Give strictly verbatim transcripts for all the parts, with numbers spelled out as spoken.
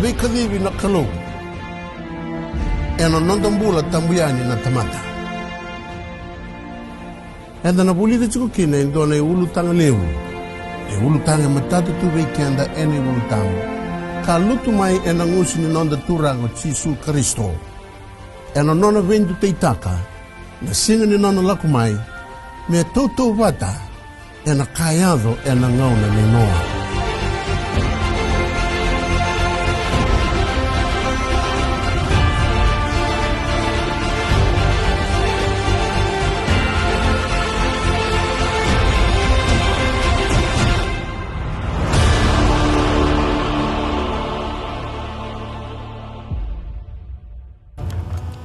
Veikacivi na Kalou ena noda bula tabu yani na tamata. Eda na vulica tiko kina e dua na iulutaga levu, e ulutaga e matata tu vei keda ena iVolatabu, ka lutu mai ena gusu ni noda Turaga o Jisu Karisito, ena nona veidutaitaka na siga ni nona lako mai, me tautauvata ena ka yaco ena gauna nei Noa.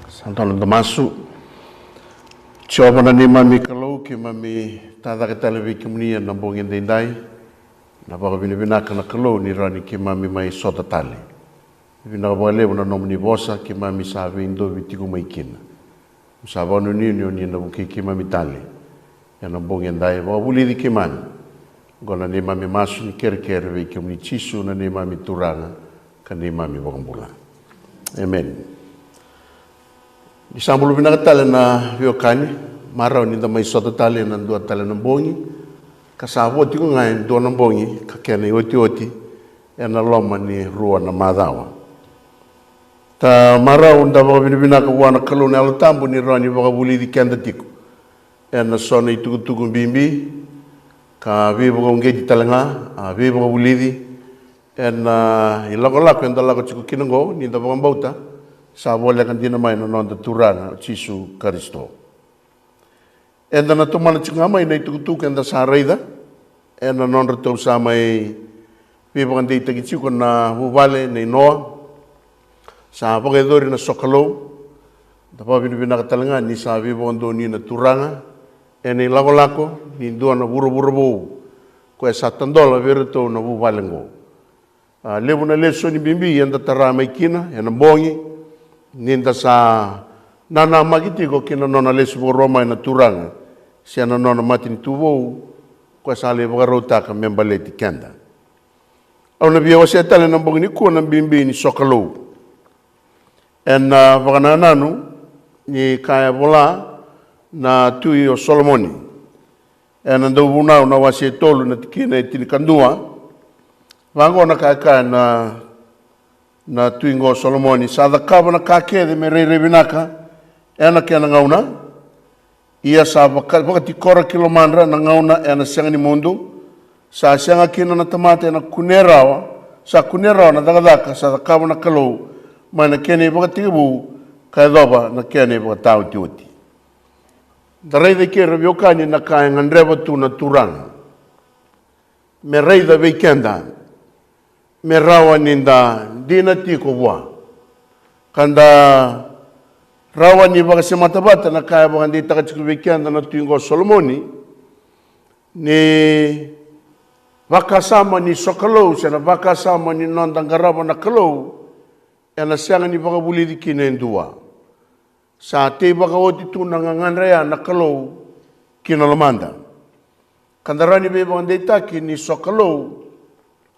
Sa dua na masu. Jiova na neimami Kalou, keimami tacake tale vei kemuni ena bogi edaidai. Na vakavinavinaka na Kalou ni rawa ni keimami mai sota tale. Vinaka vakalevu na nomuni vosa keimami sa veidovi tiko mai kina. Sa vakanuinui ni oni na vukei keimami tale ena bogi edai. Vakavulici keimami. Oqo na neimami masu ni kerekere vei kemuni Jisu na neimami Turaga ka neimami Vakabula. Emeni. Ni sa bula vinaka tale na veiwekani, marau ni da mai sota tale ena dua tale na bogi, ka sa vo tiko ga e dua na bogi ka kena iotioti ena loma ni rua na macawa. Ta marau da vakavinavinaka vua na Kalou na Yalo Tabu ni rawa ni vakavulici keda tiko ena so na itukutuku bibi, ka veivakauqeti tale ga, a veivakavulici ena ilakolako eda lako tiko kina oqo, ni da vakabauta sa voleka dina mai na noda Turaga o Jisu Karisito. Eda na tomana tiko ga mai na itukutuku eda sa raica ena nodratou sa mai veivakadeitaki tiko na vuvale nei Noa. Sa vakayacori na sokalou. Da vakavinavinaka tale ga ni sa veivakadonui na Turaga ena ilakolako ni dua na vuravura vou, koya sa tadola vei iratou na vuvale oqo. A, levu na lesoni bibi eda tara mai kina ena bogi, ni da sa nanamaki tiko ki na nona lesu vakarua mai na Turaga, se na nona matanitu vou, koya sa lai vakarautaka me baleti keda. Au na via wasea tale na bogi nikua na bibi ni sokalou. Ena vakanananu ni ka e vola na Tui o Solomoni ena Dauvunau na wase e tolu na tikina e tinikadua. Vaqo na ka e kaya na, na Tui qo o Solomoni: Sa cakava na ka kece me rairai vinaka ena kena gauna, ia sa vaka-, vakatikora ki lomadra na gauna ena sega ni mudu. Sa sega kina na tamata ena kunea rawa, sa kunea rawa na cakacaka sa cakava na Kalou mai na kena ivakatekivu ka yacova na kena ivakataotioti. Da raica eke, ra veiwekani, na ka e gadreva tu na Turaga me raica vei keda, me rawa ni da dina tiko vua, ka da rawa ni vakasemata vata na ka e vakadeitaka tiko vei keda na Tui qo o Solomoni, ni vakasama ni sokalou se na vakasama ni noda qarava na Kalou, ena sega ni vakavulici kina e dua. Sa tei vakaoti tu na gagadre ya na Kalou ki na lomada. Ka da rawa ni veivakadeitaki ni sokalou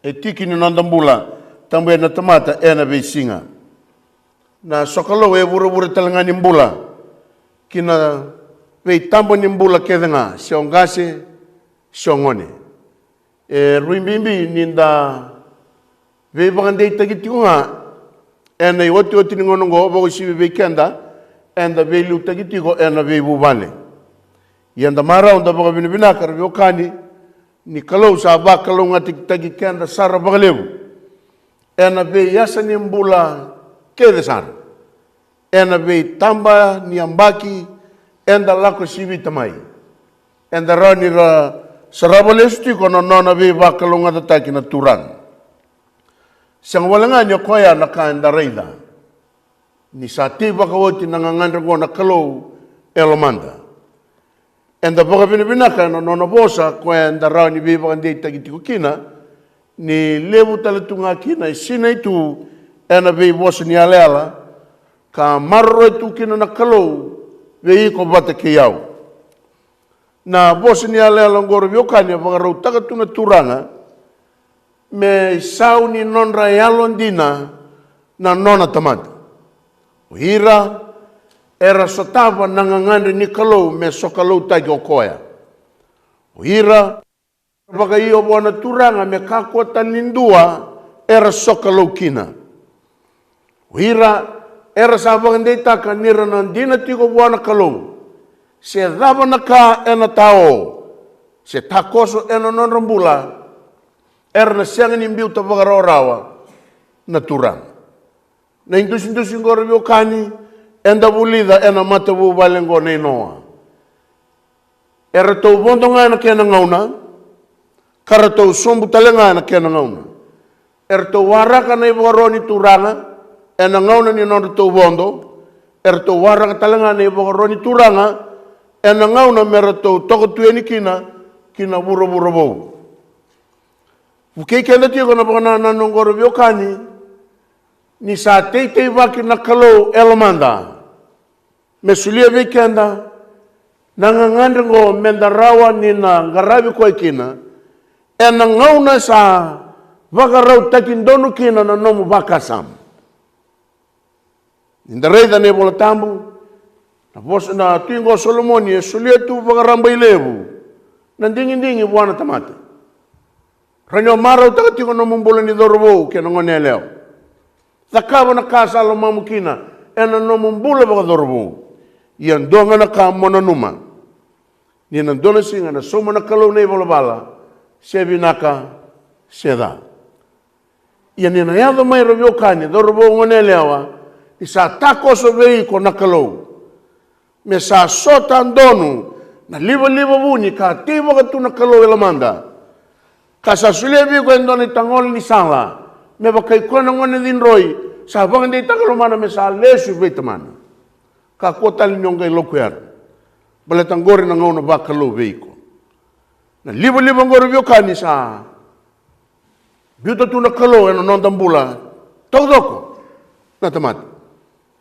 e tiki ni noda bula tabu yani na tamata ena veisiga. Na sokalou e vuravura tale ga ni bula ki na veitaba ni bula kece ga, se o qase se o gone. E rui bibi ni da veivakadeitaki tiko ga ena iotioti ni gauna oqo, vakauasivi vei keda eda veiliutaki tiko ena veivuvale. Ia da marau, da vakavinavinaka, ra veiwekani, ni Kalou sa vakalougatataki keda sara vakalevu ena veiyasa ni bula kece sara. Ena veitaba ni yabaki eda lako sivita mai, eda rawa ni ra sarava lesu tiko na nona veivakalougatataki na Turaga. Sega wale ga ni o koya na ka eda raica, ni sa tei vakaoti na gagadre oqo na Kalou e lomada. Eda vakavinavinaka ena nona vosa, koya eda rawa ni veivakadeitaki tiko kina, ni levu tale tu ga kina e sinai tu ena veivosa ni yalayala, ka maroroya tu kina na Kalou vei iko vata kei au. Na vosa ni yalayala oqo, ra veiwekani, e vakarautaka tu na Turaga me isau ni nodra yalodina na nona tamata. O ira era sotava na gagadre ni Kalou me sokaloutaki o koya. O ira vakaio vua na Turaga me kakua tale ni dua era sokalou kina. O ira era sa vakadeitaka ni ra na dina tiko vua na Kalou, se cava na ka ena tao, se takoso ena nodra bula, era na sega ni biuta vakarawarawa na Turaga. Na idusidusi qo ra veiwekani, eda vulica ena matavuvale qo nei Noa. Eratou vodo ga ena kena gauna, ka ratou sobu tale ga ena kena gauna. Eratou waraka na ivakaro ni Turaga ena gauna ni nodratou vodo. Eratou waraka tale ga na ivakaro ni Turaga ena gauna me ratou toka tu yani kina ki na vuravura vou. Vukei keda tiko na vakanananu oqo ra veiwekani, ni sa teiteivaki na Kalou e lomada me solia vei keda na gagadre oqo me da rawa ni na qaravi koya kina ena gauna sa vakarautaki donu kina na nomu vakasama. Ni da raica na iVola Tabu, na vosa na tui oqo o Solomoni e solia tu vakarabailevu na digidigi vua na tamata. Rawa ni o marautaka tiko na nomu bula ni cauravou kei na goneyalewa. Cakava na ka sa lomamu kina ena nomu bula vakacauravou. Ia dua ga na ka mo nanuma, ni na dua na siga na sauma na Kalou na ivalavala, se vinaka se ca. Ia ni na yaco mai ra veiwekani, cauravou, goneyalewa, ni sa takoso vei iko na Kalou, me sa sota donu na livaliva vuni ka teivaka tu na Kalou e lomada, ka sa solia vei iko e dua na itagole ni sala, me vaka i koya na gone cidroi sa vakadeitaka e lomana me sa lesu vei tamana. Kakua tale ni o qai lokuyara, baleta oqori na gauna vakalou vei iko. Na livaliva oqori veiwekani sa biuta tu na Kalou ena noda bula taucoko na tamata.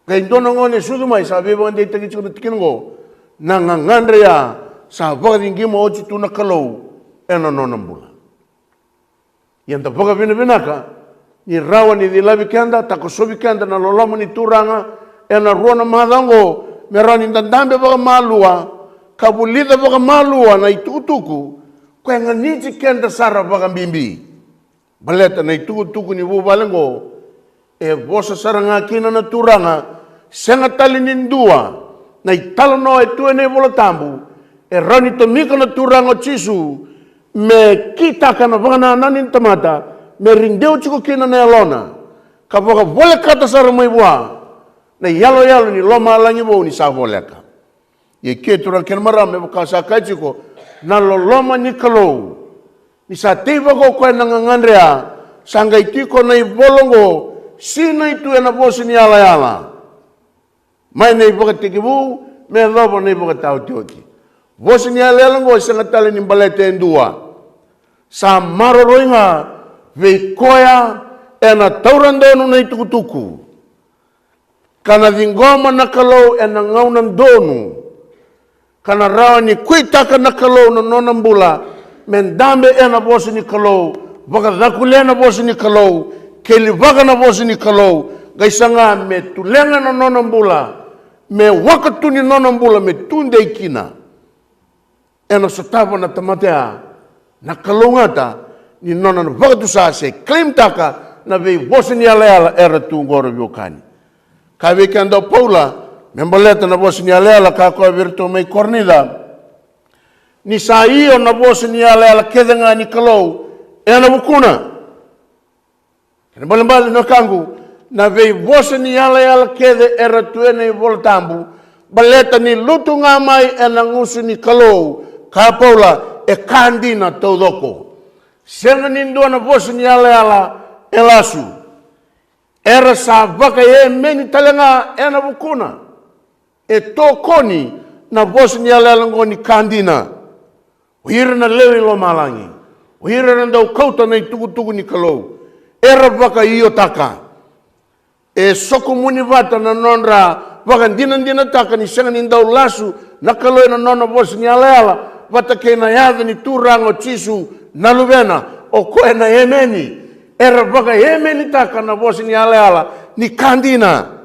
Qai dua na gone e sucu mai, sa veivakadeitaki tiko na tikina oqo, na gagadre ya sa vakacigima oti tu na Kalou ena nona bula. Ia da vakavinavinaka ni rawa ni cilavi keda, takosovi keda na loloma ni Turaga ena rua na macawa oqo, me rawa ni da dabe vakamalua ka vulica vakamalua na itukutuku ka e ganiti keda sara vakabibi. Baleta na itukutuku ni vuvale oqo e vosa sara ga kina na Turaga, sega tale ni dua na italanoa e tu ena iVola Tabu e rawa ni tomika na Turaga o Jisu me kitaka na vakanananu ni tamata, me rideu tiko kina na yalona, ka vakavolekata sara mai vua na iyaloyalo ni lomalagi vou ni sa voleka. Ia ke turaga kei na marama, me vaka sa kaya tiko, na loloma ni Kalou, ni sa teivaka o koya na gagadre ya, sa qai tiko na ivola oqo, sinai tu ena vosa ni yalayala, mai na iVakatekivu me yacova na iVakataotioti. Vosa ni yalayala oqo e sega tale ni baleta e dua. Sa maroroi ga vei koya ena taura donu na itukutuku, ka na ciqoma na Kalou ena gauna donu, ka na rawa ni kuitaka na Kalou na nona bula me dabe ena vosa ni Kalou, vakacakulea na vosa ni Kalou, kelivaka na vosa ni Kalou, qai saga me tulega na nona bula, me waka tu ni nona bula me tudei kina. Ena sotava na tamata ya na kalougata ni nona na vakatusa se claimtaka na veivosa ni yalayala era tu oqo ra veiwekani. Ka vei keda o Paula me baleta na vosa ni yalayala, ka koya vei iratou mai Korinica, ni sa io na vosa ni yalayala kece ga ni Kalou ena vukuna. Kena ibalebale na wekaqu, na veivosa ni yalayala kece era tu ena iVola Tabu, baleta ni lutu ga mai ena gusu ni Kalou, ka Paula, e ka dina taucoko. Sega ni dua na vosa ni yalayala e lasu. Era sa vakaemeni tale ga ena vukuna. E tokoni na vosa ni yalayala oqo ni ka dina. O ira na lewe i lomalagi, o ira era dau kauta na itukutuku ni Kalou, era vakaiotaka. E sokomuni vata na nodra vakadinadinataka ni sega ni dau lasu na Kalou ena nona vosa ni yalayala vata kei na yaca ni Turaga o Jisu na Luvena, o koya na emeni. Era vakaemenitaka na vosa ni yalayala ni ka dina.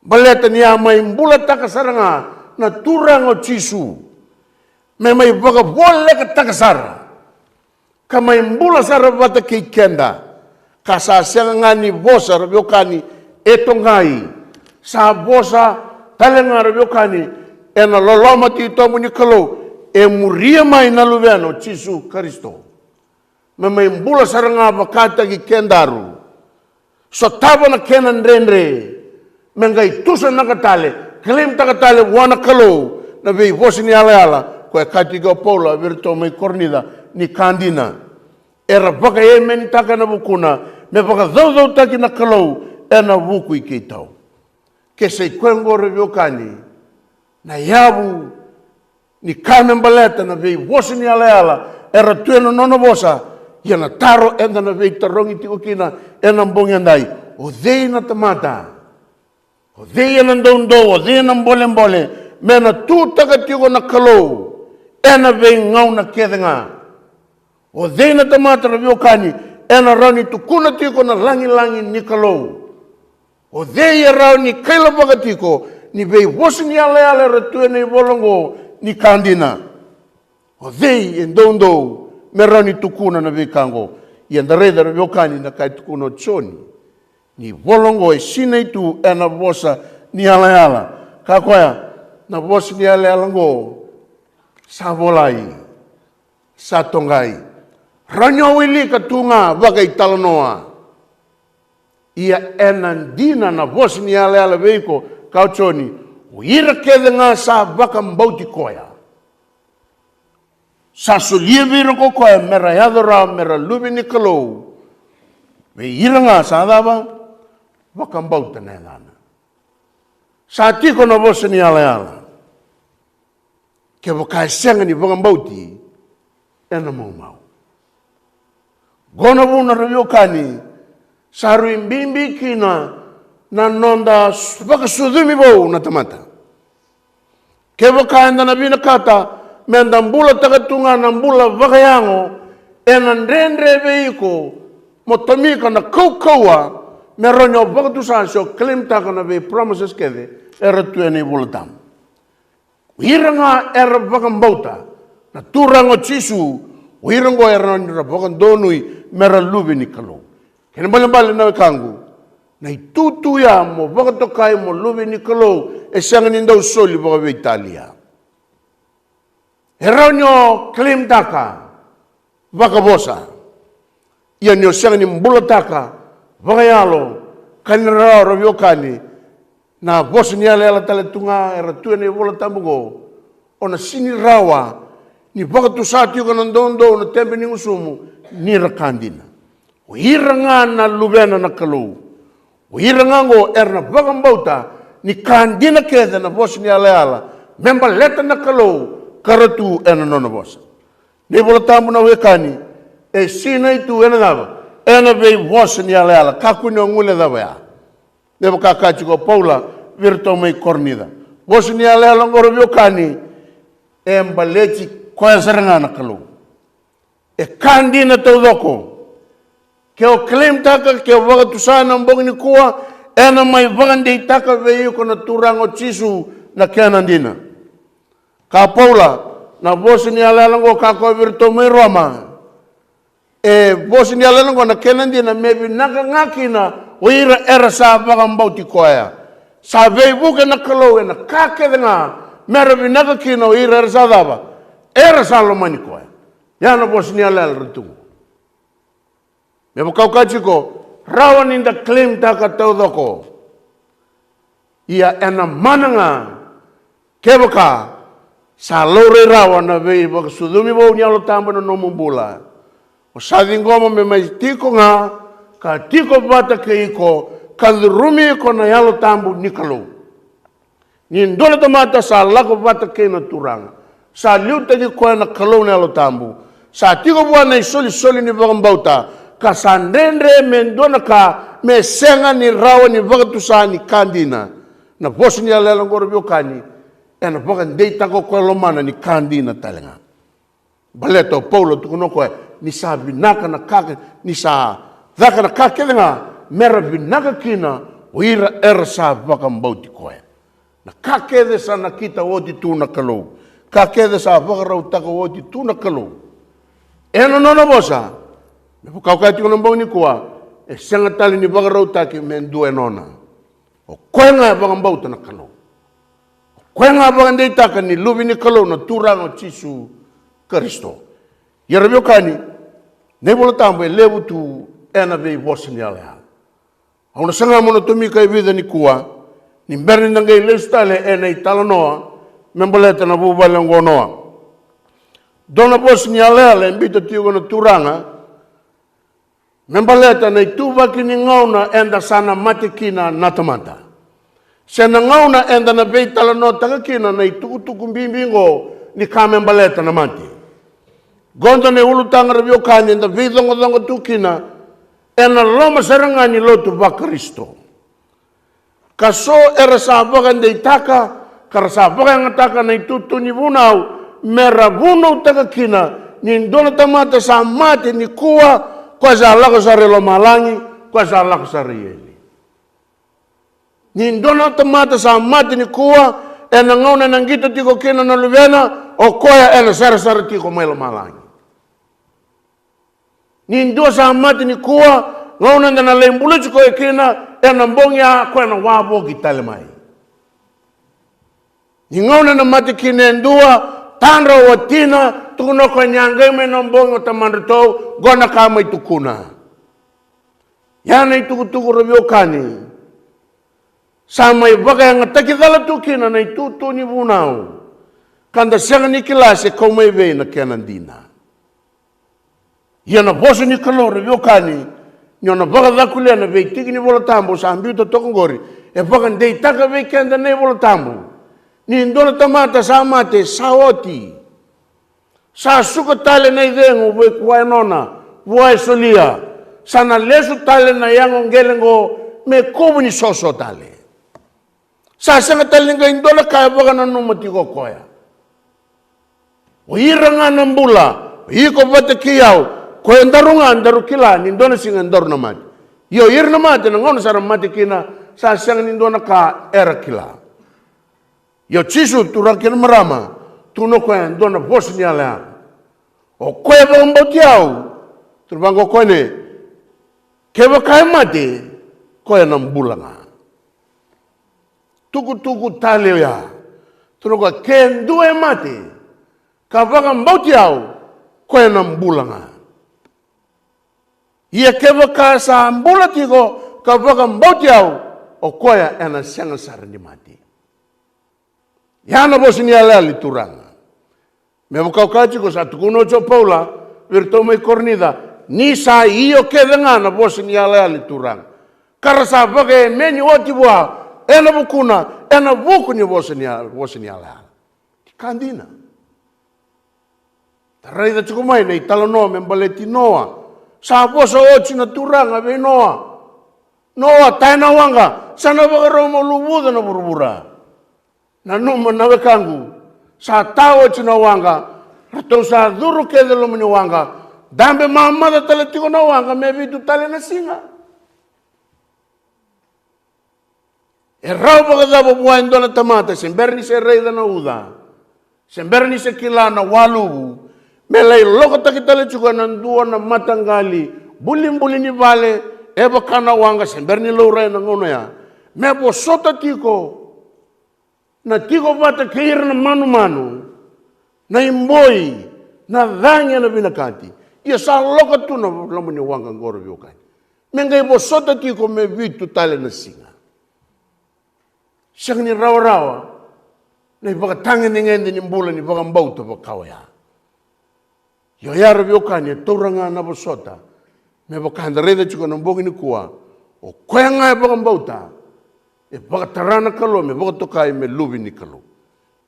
Baleta ni a mai bulataka sara ga na Turaga o Jisu me mai vakavolekataka sara ka mai bula sara vata kei keda. Ka sa sega ga ni vosa, ra veiwekani, e toqai. Sa vosa tale ga, ra veiwekani, ena loloma titobu ni Kalou, e muria mai na Luvena o Jisu Karisito me mai bula sara ga vakataki kedaru. Sotava na kena dredre me qai tusanaka tale, claimtaka tale vua na Kalou na veivosa ni yalayala, ko e kaya tiko o Paula vei iratou mai Korinica ni ka dina. Era vakaemenitaka ena vukuna me vakacaucautaki na Kalou ena vuku i keitou. Ke sa i koya oqo, ra veiwekani, na yavu ni ka me baleta na veivosa ni yalayala era tu ena nona vosa. Ia na taro eda na veitarogi tiko kina ena bogi edai: o cei na tamata, o cei ena doudou, o cei ena bolebole me na tutaka tiko na Kalou ena veigauna kece ga? O cei na tamata, ra veiwekani, ena rawa ni tukuna tiko na lagilagi ni Kalou? O cei e rawa ni kailavaka tiko ni veivosa ni yalayala era tu ena ivola oqo ni ka dina? O cei e doudou me rawa ni tukuna na veika oqo? Ia da raica, ra veiwekani, na ka e tukuna o Joni ni ivola oqo e sinai tu ena vosa ni yalayala. Ka koya, na vosa ni yalayala oqo sa volai, sa toqai. Rawa ni o wilika tu ga vakaitalanoa. Ia ena dina na vosa ni yalayala vei iko, ka o Joni, o ira kece ga sa vakabauti koya. Sa solia vei ira ko koya me ra yaco rawa me ra luve ni Kalou. Vei ira ga sa cava? Vakabauta na yacana. Sa tiko na vosa ni yalayala. Kevaka e sega ni vakabauti, ena maumau. Qo na vuna, ra veiwekani, sa rui bibi kina na noda vakasucumi vou na tamata. Kevaka eda na vinakata me da bulataka tu ga na bula vakayago, ena dredre vei iko mo tomika na kaukauwa me rawa ni o vakatusa se o claimtaka na vei promises kece era tu ena iVola Tabu. O ira ga era vakabauta na Turaga o Jisu, o ira oqo era rawa ni ra vakadonui me ra luve ni Kalou. Kena ibalebale, na wekaqu, na itutu ya mo vakatokai mo luve ni Kalou e sega ni dau soli vakaveitalia. E rawa ni o claimtaka vakavosa, ia ni o sega ni bulataka vakayalo, ka ni rawa, ra veiwekani, na vosa ni yalayala tale tu ga era tu ena iVola Tabu oqo, o na sega ni rawa ni vakatusa tiko na doudou, na tebe ni gusumu, ni ra ka dina. O ira ga na luvena na Kalou, o ira ga oqo era na vakabauta ni ka dina kece na vosa ni yalayala me baleta na Kalou, ka ra tu ena nona vosa. Na iVola Tabu, na wekani, e sinai tu ena cava? Ena veivosa ni yalayala. Kakua ni o guilecava ya. Me vaka kaya tiko o Paula vei iratou mai Korinica, vosa ni yalayala oqo, ra veiwekani, e baleti koya sara ga na Kalou. E ka dina taucoko. Ke o claimtaka, ke o vakatusa ena bogi nikua, ena mai vakadeitaka vei iko na Turaga o Jisu na kena dina. Ka Paula, na vosa ni yalayala oqo, ka koya vei iratou mai Roma, e vosa ni yalayala oqo na kena dina me vinaka ga kina o ira era sa vakabauti koya. Sa veivuke na Kalou ena ka kece ga me ra vinaka kina o ira era sa cava? Era sa lomani koya. Ya na vosa ni yalayala ra tu. Me vaka au kaya tiko, rawa ni da claimtaka taucoko. Ia ena mana ga kevaka sa laurai rawa na veivakasucumi vou ni Yalo Tabu ena nomu bula, o sa ciqoma me mai tiko ga, ka tiko vata kei iko, ka curumi iko na Yalo Tabu ni Kalou. Ni dua na tamata sa lako vata kei na Turaga, sa liutaki koya na Kalou na Yalo Tabu, sa tiko vua na isolisoli ni vakabauta, ka sa dredre me dua na ka, me sega ni rawa ni vakatusa ni ka dina. Na vosa ni yalayala oqo, ra veiwekani, ena vakadeitaka o koya e lomana ni ka dina tale ga. Baleta o Paula tukuna o koya ni sa vinaka na ka ke-, ni sa caka na ka kece ga me ra vinaka kina O ira era sa vakabauti koya. Na ka kece sa nakita oti tu na Kalou, ka kece sa vakarautaka oti tu na Kalou ena nona vosa, me vaka au kaya tiko na bogi nikua, e sega tale ni vakarautaki me dua e nona. O koya ga e vakabauta na Kalou, o koya ga e vakadeitaka ni Luve ni Kalou na Turaga o Jisu Karisito. Ia ra veiwekani, na iVola Tabu e levu tu ena veivosa ni yalayala. Au na saga mo na tomika e vica nikua ni bera ni da qai lesu tale ena italanoa me baleta na vuvale oqo o Noa. Dua na vosa ni yalayala e biuta tiko na Turaga me baleta na ituvaki ni gauna eda sa na mate kina na tamata, se na gauna eda na veitalanoataka kina na itukutuku bibi oqo ni ka me baleta na mate. Qo dua na iulutaga, ra veiwekani, eda veicoqacoqa tu kina ena loma sara ga ni lotu vaKarisito. Ka so era sa vakadeitaka ka ra sa vakayagataka na itutu ni vunau me ra vunautaka kina ni dua na tamata sa mate nikua, koya sa lako sara i lomalagi, koya sa lako sara i eli. Ni dua na tamata sa mate nikua, ena gauna ena qito tiko kina na luvena, o koya ena sarasara tiko mai lomalagi. Ni dua sa mate nikua, gauna eda na lai buluti koya kina, ena bogi ya o koya na wavoki tale mai. Ni gauna ena mate kina e dua, tadra o watina, tukuna o koya ni a qai mai na bogi o tamadratou, qo na ka mai tukuna. Ia na itukutuku, ra veiwekani, sa mai vakayagataki cala tu kina na itutu ni vunau, ka da sega ni kila se kau mai vei na kena dina. Ia na vosa ni Kalou, ra veiwekani, ni o na vakacakulia na veitiki ni Vola Tabu sa biuta toka oqori, e vakadeitaka vei keda na iVola Tabu ni dua na tamata sa mate, sa oti. Sa suka tale na icegu vei koya e nona, vua e solia. Sa na lesu tale na yago qele oqo me kuvu ni soso tale. Sa sega tale ni qai dua na ka e vakananuma tiko o koya. O ira ga na bula, o iko vata kei au, koya daru ga daru kila ni dua na siga daru na mate. Ia o ira na mate, na gauna sa ra mate kina, sa sega ni dua na ka era kila. Ia o Jisu, turaga kei na marama, tukuna o koya e dua na vosa ni yalayala. O koya e vakabauti au, tukuna vaqo o koya, kevaka e mate, koya na bula ga. Tukutuku tale oya. Tukuna o koya, ke dua e mate ka vakabauti au, koya na bula ga. Ia kevaka sa bula tiko ka vakabauti au, o koya ena sega sara ni mate. Ia na vosa ni yalayala ni Turaga. Me vaka au kaya tiko, sa tukuna oti o Paula vei iratou mai Korinica, ni sa io kece ga na vosa ni yalayala ni Turaga, ka ra sa vakaemeni oti vua ena vukuna, ena vuku ni vosa ni yala-, vosa ni yalayala. Ka dina. Da raica tiko mai na italanoa me baleti Noa. Sa vosa oti na Turaga vei Noa. Noa, taya na waqa, sa na vakarau mo luvuca na vuravura. Nanuma na wekaqu, sa ta oti na waqa, ratou sa curu kece loma ni waqa, dabe mamaca tale tiko na waqa me vitu tale na siga. E rawa vakacava vua e dua na tamata, se bera ni se raica na uca, se bera ni se kila na waluvu, me lai lokotaki tale tiko ena dua na mataqali bulibuli ni vale, e vaka na waqa, se bera ni laurai ena gauna ya, me vosota tiko na tiko vata kei ira na manumanu, na iboi, na cagi ena vinakati. Ia sa loka tu na loma ni waqa qori, veiwekani, me qai vosota tiko me vitu tale na siga. Sega ni rawarawa na ivakatagedegede ni bula ni vakabauta vaka oya. Io, ya ra veiwekani, e taura ga na vosota. Me vaka eda raica tiko na bogi nikua, o koya ga e vakabauta, e vakatara na Kalou me vakatokai me luve ni Kalou.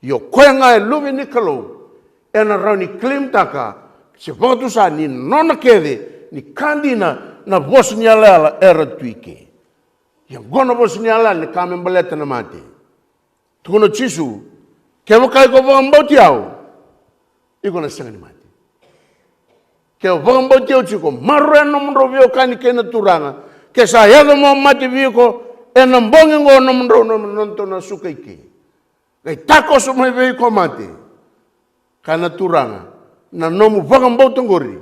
Io, koya ga e luve ni Kalou, ena rawa ni claimtaka se vakatusa ni nona kece, ni ka dina na vosa ni yalayala era tu i ke. Ia oqo na vosa ni yalayala ni ka me baleta na mate. Tukuna o Jisu, kevaka iko vakabauti au, iko na sega ni mate. Ke o vakabauti au tiko, maroroya na nomudrau veiwekani kei na Turaga. Ke sa yaco mo mate vei iko, Ena bogi oqo nomudrau, nomudrau na suka i ke. Qai takoso mai vei iko mate. Kaya na Turaga, na nomu vakabauta oqori,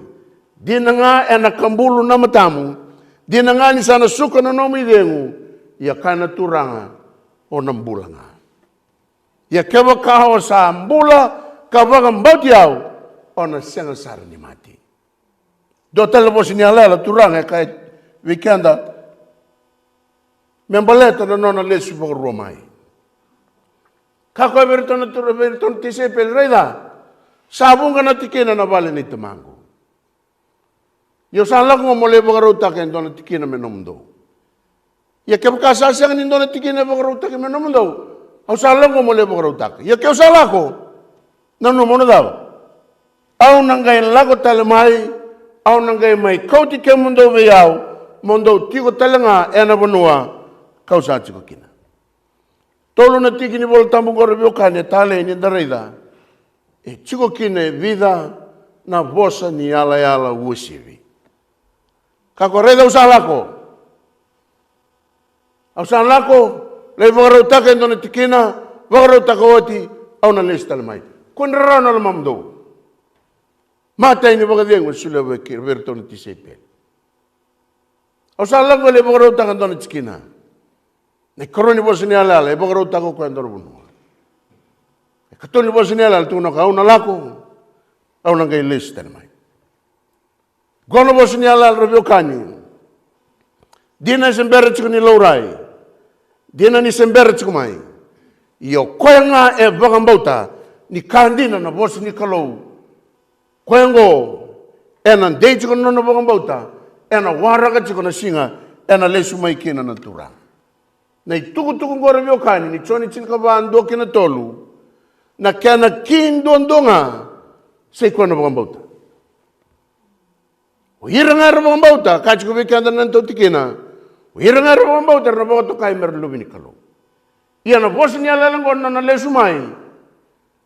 dina ga ena kabulu na matamu, dina ga ni sa na suka na nomu icegu, ia kaya na Turaga, o na bula ga. Ia kevaka o sa bula ka vakabauti au, o na sega sara ni mate. Dua tale na vosa ni yalayala, Turaga e kaya vei keda, me baleta na nona lesu vakarua mai. Kaya o koya vei iratou na Turaga, vei iratou na tisaipeli, raica, sa vuqa na tikina na vale nei tamaqu. Ia au sa lako mo lai vakarautaka e dua na tikina me nomudou. Ia kevaka sa sega ni dua na tikina e vakarautaki me nomudou, au sa lako mo lai vakarautaka. Ia ke au sa lako, nanuma au na cava? Au na qai lako tale mai, au na qai mai kauti kemudou vei au, mo dou tiko tale ga ena vanua kau sa tiko kina. Tolu na tiki ni Vola Tabu oqo ra veiwekani e talei ni da raica. E tiko kina e vica na vosa ni yalayala uasivi. Kaya o koya, raica, au sa lako. Au sa lako, lai vakarautaka e dua na tikina, vakarautaka oti, au na lesu tale mai. Kua ni rarawa na lomamudou. Matai ni vakacegu e solia vei iratou na tisaipeli. Au sa lako lai vakarautaka e dua na tikina. Na ikarua ni vosa ni yalayala e vakarautaka o koya e dua na vanua. Na ikatolu ni vosa ni yalayala tukuna o koya, au na lako, au na qai lesu tale mai. Qo na vosa ni yalayala ra veiwekani. Dina ni se bera tiko ni laurai. Dina ni se bera tiko mai. Ia o koya ga e vakabauta ni ka dina na vosa ni Kalou, koya oqo ena dei tiko na nona vakabauta, ena waraka tiko na siga ena lesu mai kina na Turaga. Na itukutuku oqo ra veiwekani ni Joni tinikava, dua ki na tolu, na kena ki duadua ga sa i koya na vakabauta. O ira ga era vakabauta, ka tiko vei keda na nona tauti kina. O ira ga era vakabauta era na vakatokai me ra luve ni Kalou. Ia na vosa ni yalayala oqo na nona lesu mai,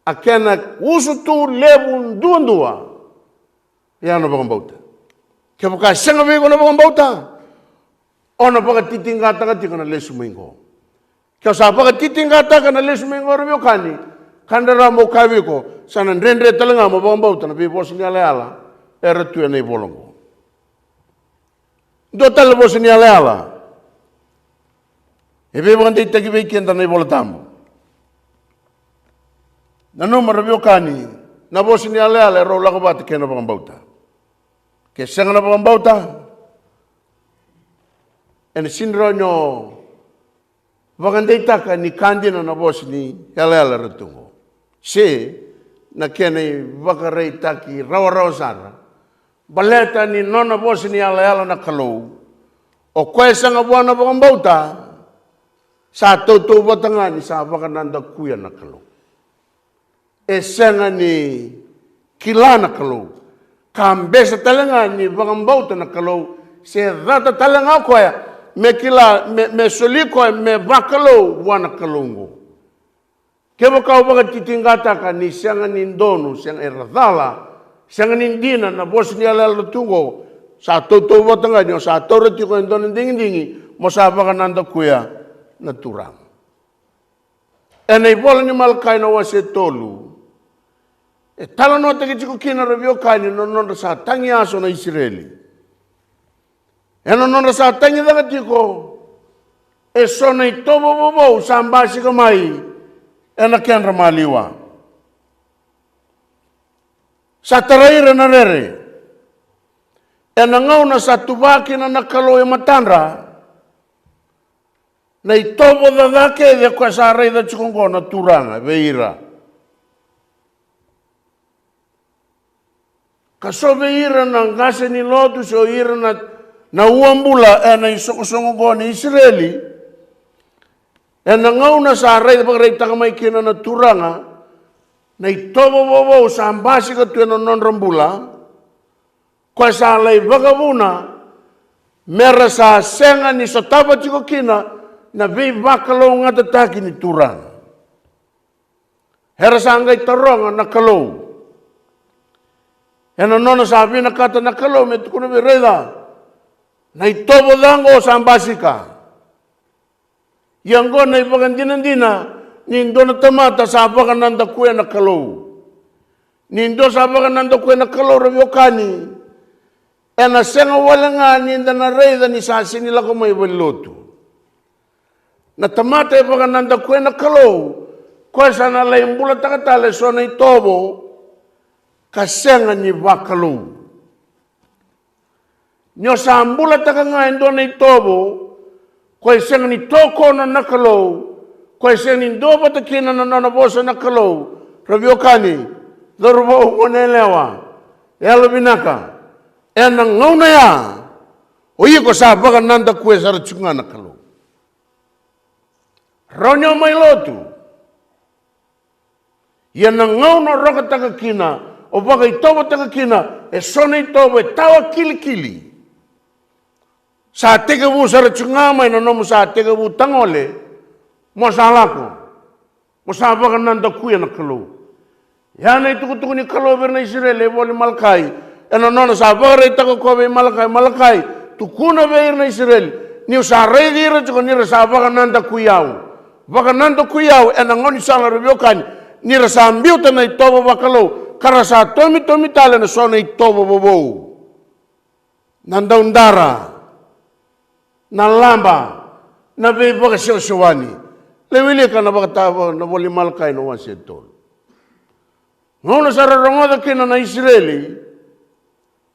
a kena usutu levu duadua, ia na vakabauta. Kevaka sega vei iko na vakabauta, o na vakatitiqataka tiko na lesu mai oqo. Ke o sa vakatitiqataka na lesu mai oqo ra veiwekani, ka dra mo kaya vei iko, sa na dredre tale ga mo vakabauta na veivosa ni yalayala era tu ena ivola oqo. Dua tale na vosa ni yalayala e veivakadeitaki vei keda na iVola Tabu. Nanuma ra veiwekani, na vosa ni yalayala e rau lako vata kei na vakabauta. Ke sega na vakabauta, ena sega ni rawa ni o vakadeitaka ni ka dina na vosa ni yalayala ra tu oqo, se na kena ivakaraitaki rawarawa sara baleta ni nona vosa ni yalayala na Kalou. O koya e sega vua na vakabauta sa tautauvata ga ni sa vakanadakuya na Kalou. E sega ni kila na Kalou, ka bese tale ga ni vakabauta na Kalou, se cata tale ga o koya me kila, me, me soli koya me vakalou vua na Kalou oqo. Kevaka o vakatitiqataka ni sega ni donu, sega era cala, sega ni dina na vosa ni yalayala tu oqo, sa tautauvata ga ni o sa taura tiko e dua na digidigi mo sa vakanadakuya na Turaga. Ena ivola ni Malakai na wase tolu, e talanoataki tiko kina ra veiwekani na nodra sa tagiyaso na Isireli. Ena nodra sa tagicaka tiko eso na itovo vovou sa basika mai ena kedra maliwa. Sa tarai ira na rere. Ena gauna sa tuva kina na Kalou e matadra na itovo caca kece koya sa raica tiko oqo na Turaga vei ira. Ka so vei ira na qase ni lotu se o ira na, na uabula ena isoqosoqo oqo ni Isireli, ena gauna sa raica, vakaraitaka mai kina na Turaga na itovo vovou sa basika tu ena nodra bula, koya sa lai vakavuna mera sa sega ni sotava tiko kina na veivakalougatataki ni Turaga. Era sa qai taroga na Kalou. Ena nona sa vinakata na Kalou me tukuna vei, raica, na itovo ca oqo sa basika. Ia oqo na ivakadinadina ni dua na tamata sa vakanadakuya na Kalou. Ni dua sa vakanadakuya na Kalou, ra veiwekani, ena sega wale ga ni da na raica ni sa sega ni lako mai valenilotu. Na tamata e vakanadakuya na Kalou, koya sa na lai bulataka tale eso na itovo ka sega ni vakalou. Ni o sa bulataka ga e dua na itovo, koya e sega ni tokona na Kalou, koya e sega ni duavata kina na nona vosa na Kalou, ra veiwekani, cauravou, goneyalewa, yalovinaka, ena gauna ya, o iko sa vakanadakuya sara tiko ga na Kalou. Rawa ni o mai lotu. Ia na gauna o rokataka kina, o vakaitovataka kina eso na itovo e tawa kilikili, sa tekivu sara tiko ga mai na nomu sa tekivu tagole, mo sa lako, mo sa vakanadakuya na Kalou. Ia na itukutuku ni Kalou vei ira na Isireli e vola i Malakai, ena nona sa vakaraitaka o koya vei Malakai, Malakai, tukuna vei ira na Isireli, niu sa raici ira tiko ni ra sa vakanadakui au. Vakanadakui au ena gaunisala, ra veiwekani, ni ra sa biuta na itovo vakalou ka ra sa tomitomi tale ena so na itovo vovou. Na daudara, na laba, na veivakasewasewani. Lai wilika na vakatava na vola i Malakai na wase e tolu. Gauna sa ra rogoca kina na Isireli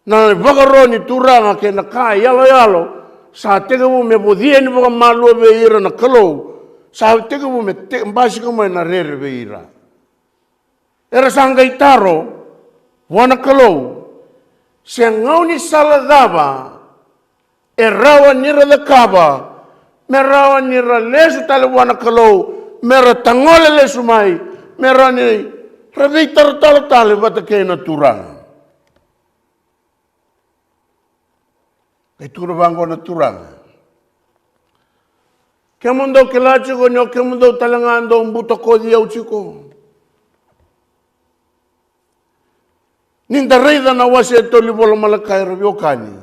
na ivakaro ni Turaga kei na ka yaloyalo sa tekivu me voci yani vakamalua vei ira na Kalou, sa tekivu me te-, basika mai na rere vei ira. Era sa qai taro vua na Kalou, se gaunisala cava e rawa ni ra cakava me rawa ni ra lesu tale vua na Kalou, me ra tagole lesu mai, me rawa ni ra veitaratara tale vata kei na Turaga? Qai tukuna vaqo na Turaga, kemudou kila tiko ni o kemudou tale ga dou butakoci au tiko. Ni da raica na wase e tolu ni vola Malakai, ra veiwekani,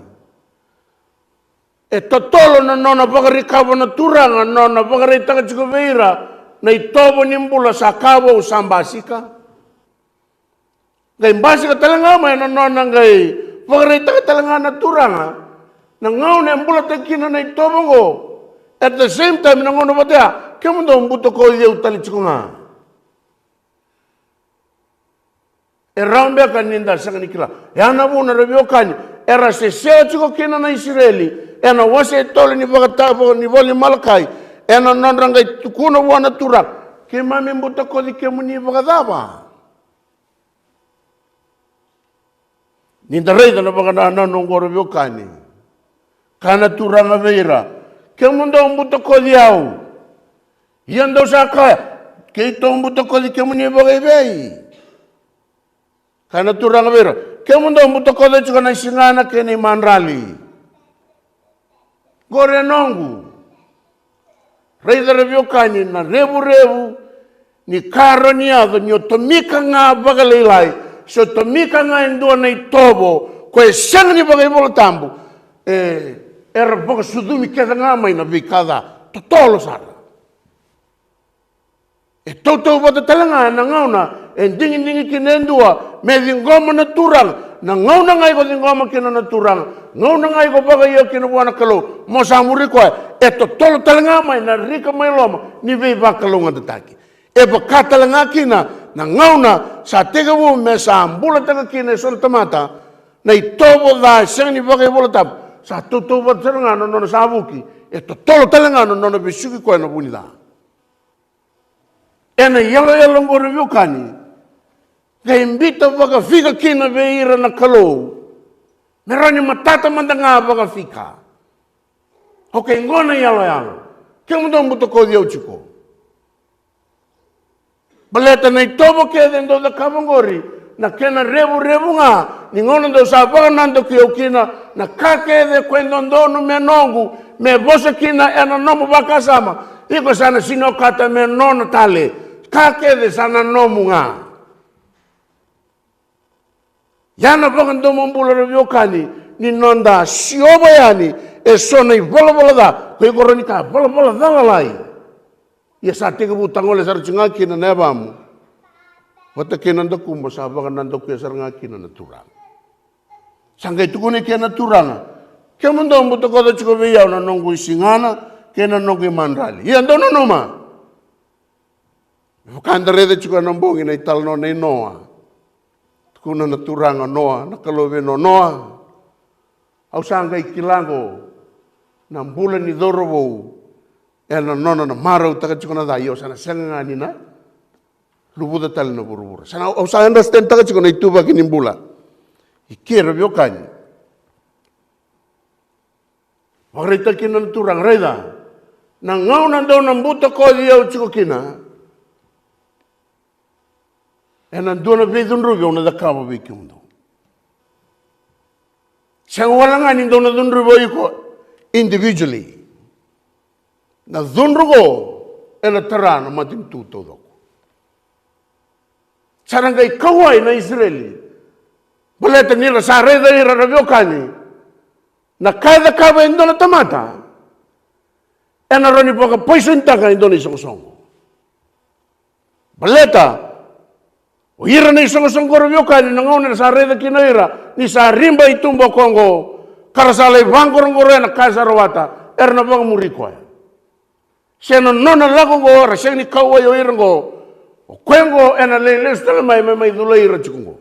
e totolo na nona vakarikava na Turaga, nona vakaraitaka tiko vei ira na itovo ni bula sa ka vou, sa basika. Qai basika tale ga mai na nona qai vakaraitaka tale ga na Turaga na gauna e bulataki kina na itovo oqo. At the same time, na gauna vata ya, kemudou butakoci au tale tiko ga. E rawa beka ni da sega ni kila? Ya na vuna, ra veiwekani, era sesea tiko kina na Isireli ena wase e tolu ni vakatava ni vola i Malakai, ena nodra qai tukuna vua na Turaga, keimami butakoci kemuni vakacava? Ni da raica na vakanananu oqo, ra veiwekani, kaya na Turaga vei ira, kemudou butakoci au. Ia dou sa kaya, keitou butakoci kemuni vakaivei? Kaya na Turaga vei ira, kemudou butakoci tiko na isigana kei na imadrali. Qori e noqu. Raica, ra veiwekani, na revurevu ni ka rawa ni yaco ni o tomika ga vakalailai, se o tomika ga e dua na itovo ko e sega ni vakaivolatabu, e, era vakasucumi kece ga mai na veika ca. Totolo sara. E tautauvata tale ga ena gauna e digidigi kina e dua me ciqoma na Turaga. Na gauna ga iko ciqoma kina na Turaga, gauna ga iko vakaio kina vua na Kalou mo sa muri koya, e totolo tale ga mai na rika mai loma ni veivakalougatataki. E vaka tale ga kina na gauna sa tekivu me sa bulataka kina eso na tamata na itovo ca e sega ni vakaivolatabu, sa tautauvata tale ga na nona sa vuki, e totolo tale ga na nona vesuki koya na vu ni ca. Ena iyaloyalo oqori, veiwekani, qai biuta vakafika kina vei ira na Kalou me rawa ni matata mada ga vakafika. Okay, qo na iyaloyalo, kemudou butakoci au tiko. Baleta na itovo kece dou cakava oqori, na kena revurevu ga ni gauna dou sa vakanadakuya au kina, na ka kece ko e dodonu me noqu, me vosa kina ena nomu vakasama, iko sa na sega ni okata me nona tale. Ka kece sa na nomu ga. Ia na vakadomobula, ra veiwekani, ni noda siova yani eso na ivalavala ca, ko iko rawa ni kaya valavala ca lalai. Ia sa tekivu tagole sara tiko ga kina na yavamu vata kei na dakuqu, sa vakanadakuya sara ga kina na Turaga. Sa qai tukuna i ke na Turaga, kemudou butakoca tiko vei au na noqu isigana kei na noqu imadrali. Ia dou nanuma, me vaka eda raica tiko ena bogi na italanoa nei Noa. Tukuna na Turaga, Noa, na Kalou vei Noa, Noa, au sa qai kila oqo na bula ni cauravou ena nona na marautaka tiko na ca, ia au sa na sega ga ni na luvuca tale na vuravura. Sa na, au sa understand taka tiko na ituvaki ni bula. I kei ira veiwekani, vakaraitaka kina na Turaga, raica, na gauna dou na butakoci au tiko kina, ena dua na veicudruvi au na cakava vei kemudou. Sega wale ga ni dou na cudruvi o iko individually. Na cudru oqo ena tara na matanitu taucoko. Sa ra qai kauwai na Isireli, baleta ni ra sa raica ira, ra veiwekani, na ka e cakava e dua na tamata ena rawa ni vakapoisonitaka e dua na isoqosoqo. Baleta o ira na isoqosoqo, ra veiwekani, na gauna era sa raica kina o ira ni sa riba i tuba o koya oqo, ka ra sa lai vaqoroqoroya na ka e sa rawata, era na vakamuri koya. Se na nona lako oqo, era sega ni kauwai o ira oqo, o koya oqo ena lai lesu tale mai, me mai culai ira tiko oqo.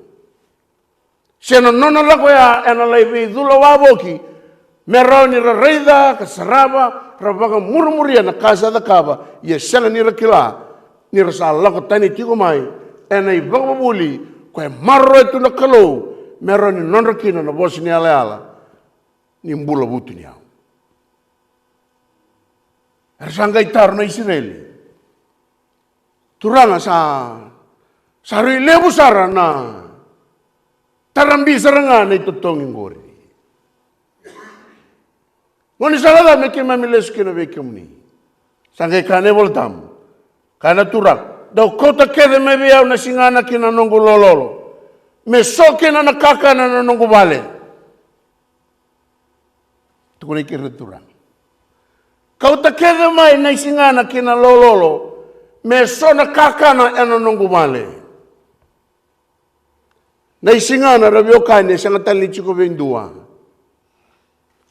Se na nona lako ya ena lai veicula wavoki, me rawa ni ra raica ka sarava, ra vakamurimuria na ka sa cakava, ia sega ni ra kila ni ra sa lako tani tiko mai ena ivakavuvuli ko e maroroya tu na Kalou, me rawa ni nodra kina na vosa ni yalayala ni bula vutuniyau. Era sa qai taro na Isireli, Turaga, sa, sa rui levu sara na tarabi sara ga na itotogi qori. Gaunisala ca me keimami lesu kina vei kemuni? Sa qai kaya na iVolatabu, kaya na Turaga, dou kauta kece mai vei au na sigana ki na noqu lololo, me so kina na kakana ena noqu vale. Tukuna i keri na Turaga, kauta kece mai na isigana ki na lololo, me so na kakana ena noqu vale. Na isigana, ra veiwekani, e sega tale ni tiko vei dua,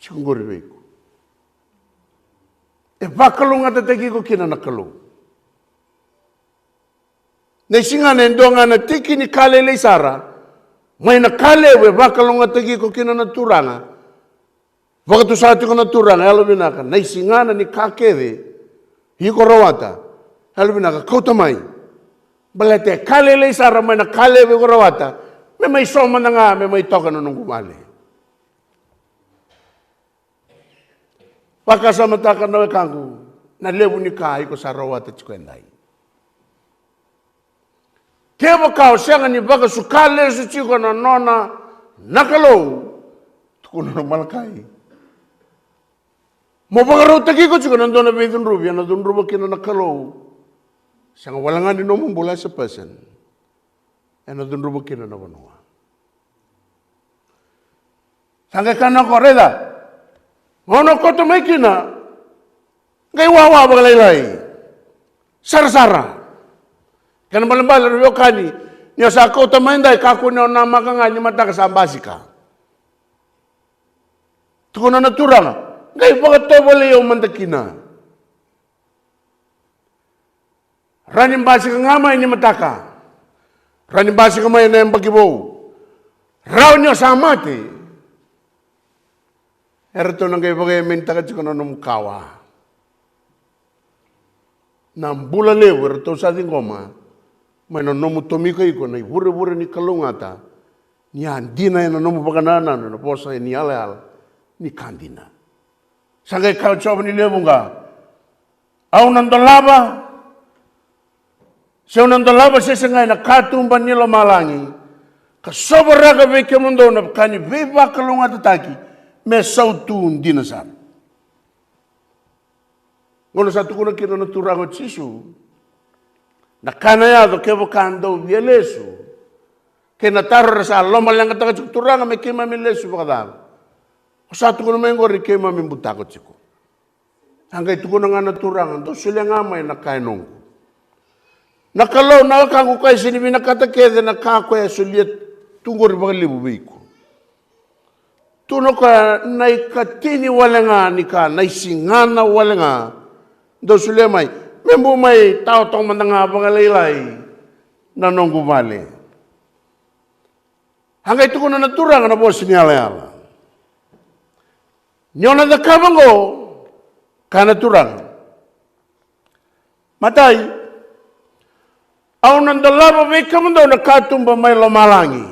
tiko qori vei iko. E vakalougatataki iko kina na Kalou. Na isigana e dua ga na tiki ni ka lailai sara mai na ka levu e vakalougatataki iko kina na Turaga. Vakatusa tiko na Turaga, yalovinaka, na isigana ni ka kece iko rawata, yalovinaka, kauta mai. Baleta e ka lailai sara mai na ka levu iko rawata, me mai so mada ga, me mai toka na noqu vale. Vakasamataka na wekaqu na levu ni ka iko sa rawata tiko edai. Kevaka o sega ni vakasuka lesu tiko na nona na Kalou, tukuna na Malakai, mo vakarautaki iko tiko na dua na veicudruvi ena cudruva kina na Kalou. Sega wale ga ni nomu bula as a person, ena cudruva kina na vanua. Sa qai kaya na Kalou, raica, gauna o kauta mai kina, qai wawa vakalailai, sarasara. Kena ibalebale, ra veiwekani, ni o sa kauta mai edai, kakua ni o namaka ga, ni mataka sa basika. Tukuna na Turaga, qai vakatovolei au mada kina. Rawa ni basika ga mai ni mataka. Rawa ni basika mai na yabaki vou. Rawa ni o sa mate. Eratou na qai vakaemenitaka tiko na nomu kawa. Na bula levu eratou sa ciqoma mai na nomu tomika iko na ivurevure ni kalougata, ni a dina ena nomu vakanananu ena vosa ni yalayala ni ka dina. Sa qai kaya o Jiova ni lewe vuqa, au na dolava, se au na dolava sese ga ena katuba ni lomalagi, ka sovaraka vei kemudou na ka ni veivakalougatataki me sautu dina sara. Gauna sa tukuna kina na Turaga o Jisu, na ka na yaco kevaka dou via lesu, kei na taro era sa lomaleqataka tiko, Turaga, me keimami lesu vakacava? O sa tukuna mai oqori, keimami butako tiko. A qai tukuna ga na Turaga, dou solia ga mai na ka e noqu. Na Kalou, na wekaqu, koya e sega ni vinakata kece na ka koya e solia tu qori vakalevu vei iko. Tukuna o koya, na ikatini wale ga ni ka, na isigana wale ga, dou solia mai. Me bau mai tawa toka mada ga vakalailai na noqu vale. A qai tukuna na Turaga na vosa ni yalayala, ni o na cakava oqo, kaya na Turaga. Matai, au na dolava vei kemudou na katuba mai lomalagi.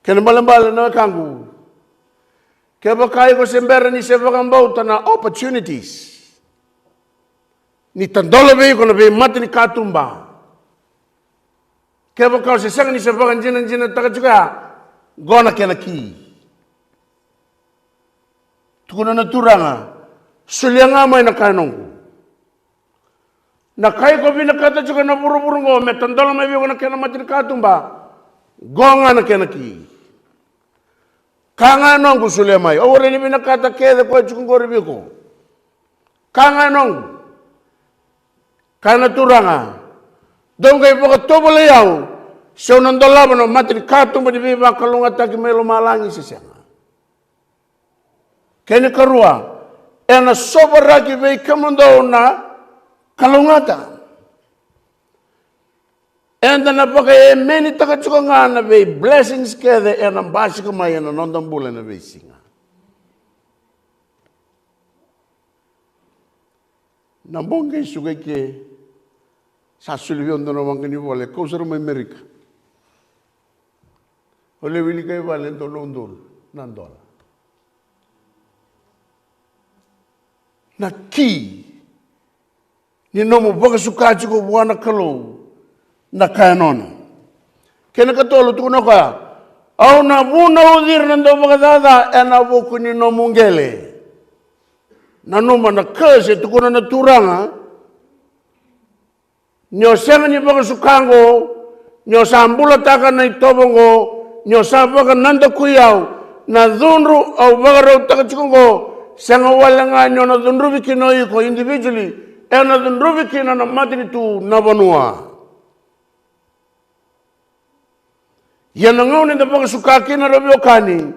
Kena ibalebale na wekaqu, kevaka iko se bera ni se vakabauta na opportunities ni tadola vei iko na veimata ni katuba, kevaka o se sega ni se vakajinajinataka tiko ya, qo na kena ki. Tukuna na Turaga, solia ga mai na ka e noqu. Na ka iko vinakata tiko na vuravura oqo me tadola mai vei iko na kena mata ni katuba, qo ga na kena ki. Ka ga e noqu, solia mai. Au warai ni vinakata kece koya tiko qori vei iko. Ka ga e noqu, kaya na Turaga, dou qai vakatovolei au se au na dolava na mata ni katuba ni veivakalougatataki mai lomalagi se sega. Kena ikarua, ena sovaraki vei kemudou na kalougata. Eda na vakaemenitaka tiko ga na vei blessings kece ena basika mai ena noda bula ena veisiga. Na bogi qai suka i ke, sa soli vei au dua na waqa ni vola, e kau sara mai Amerika. Au lai wilika i vale e dua na udolu na dola. Na ki ni nomu vakasuka tiko vua na Kalou na ka e nona. Kena ikatolu, tukuna o koya, au na vunauci ira na dauvakacaca ena vuku ni nomu qele. Nanuma na curse e tukuna na Turaga, ni o sega ni vakasuka oqo, ni o sa bulataka na itovo oqo, ni o sa vakanadakui au, na cudru au vakarautaka tiko oqo, sega wale ga ni o na cudruvi kina o iko individually, ena cudruvi kina na matanitu, na vanua. Ia na gauna eda vakasuka kina, ra veiwekani,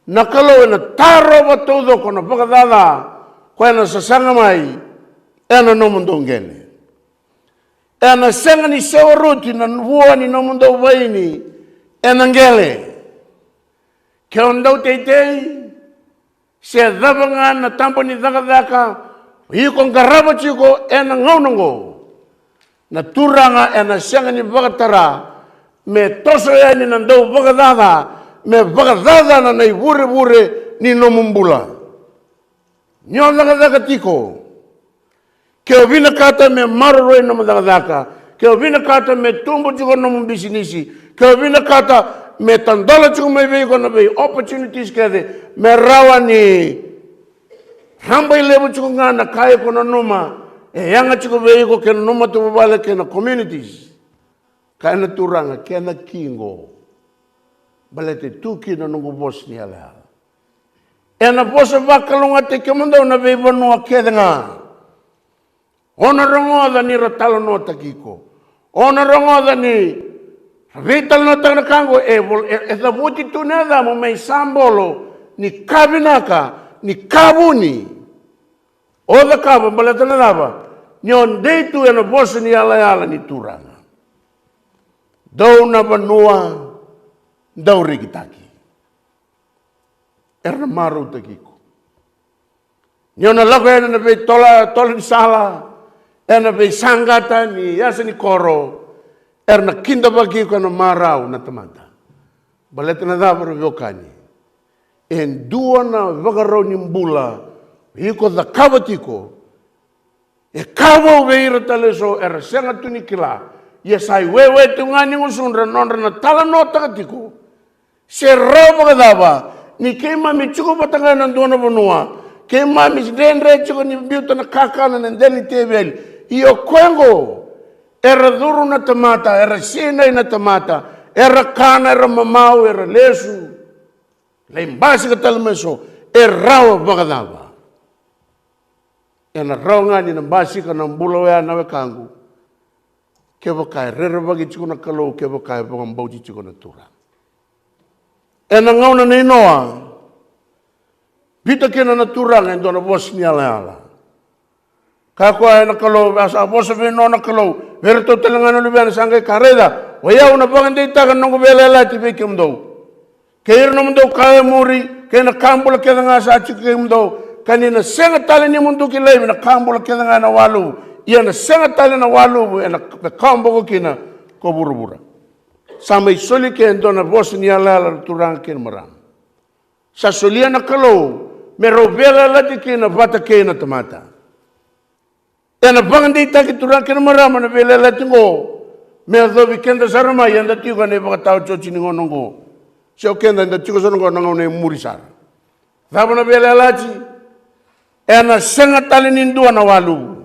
na Kalou ena tarova taucoko na vakacaca ko ena sasaga mai ena nomudou qele. Ena sega ni sewa roti na vua ni nomudou vaini ena qele. Ke o dau teitei se cava ga na taba ni cakacaka iko qarava tiko ena gauna oqo, na Turaga ena sega ni vakatara me toso yani na dauvakacaca me vakacacana na ivurevure ni nomu bula. Ni o cakacaka tiko, ke o vinakata me maroroi nomu cakacaka, ke o vinakata me tubu tiko nomu bisinisi, ke o vinakata me tadola tiko mai vei iko na vei opportunities kece, me rawa ni rabailevu tiko ga na ka iko nanuma e yaga tiko vei iko kei na nomu matavuvale kei na communities. Kaya na Turaga, kena ki qo. Baleta e tu kina na noqu vosa ni yalayala. Ena vosa vakalougatataki kemudou na veivanua kece ga. O na rogoca ni ra talanoataki iko. O na rogoca ni ra veitalanoataka na ka qo, e vol-, e, e cavuti tu na yacamu me isabolo ni ka vinaka, ni ka vuni. O cakava baleta na cava? Ni o dei tu ena vosa ni yalayala ni Turaga. Dou na vanua, dou rekitaki. Era na marautaki iko. Ni o na lako yani ena veitola, tola ni sala, ena veisaqata ni yasa ni koro, era na kidavaki iko ena marau na tamata. Baleta na cava, ra veiwekani? E dua na vakarau ni bula iko cakava tiko. E ka vou vei ira tale eso era sega tu ni kila. Ia sa iwewe tu ga ni gusudra, nodra na talanoataka tiko. Se rawa vakacava ni keimami tiko vata ga ena dua na vanua, keimami dredre tiko ni biuta na kakana ena dela ni teveli, ia o koya oqo era curu na tamata, era sinai na tamata, era kana, era mamau, era lesu. Lai basika tale mai so, E rawa vakacava? Ena rawa ga ni na basika na bula oya na wekaqu, kevaka e rerevaki tiko na Kalou, kevaka e vakabauti tiko na Turaga. Ena gauna nei Noa, biuta kina na Turaga e dua na vosa ni yalayala. Kaya o koya, ena Kalou, a sa vosa vei Noa na Kalou vei iratou tale ga na luvena, sa qai kaya, raica, o yau na vakadeitaka na noqu veiyalayalati vei kemudou kei ira nomudou kawa e muri, kei na ka bula kece ga sa tiko kei kemudou, ka ni na sega tale ni muduki laivi na ka bula kece ga ena waluvu, ia na sega tale na waluvu ena me kawaboko kina ko vuravura. Sa mai soli ke e dua na vosa ni yalayala na turaga kei na marama. Sa solia na Kalou me rau veiyalayalati kina vata kei na tamata. Ena vakadeitaki, turaga kei na marama, na veiyalayalati oqo me yacovi keda sara mai eda tiko ena ivakataotioti ni gauna oqo, se o keda eda tiko sara oqo na gauna e muri sara. Cava na veiyalayalati? Ena sega tale ni dua na waluvu.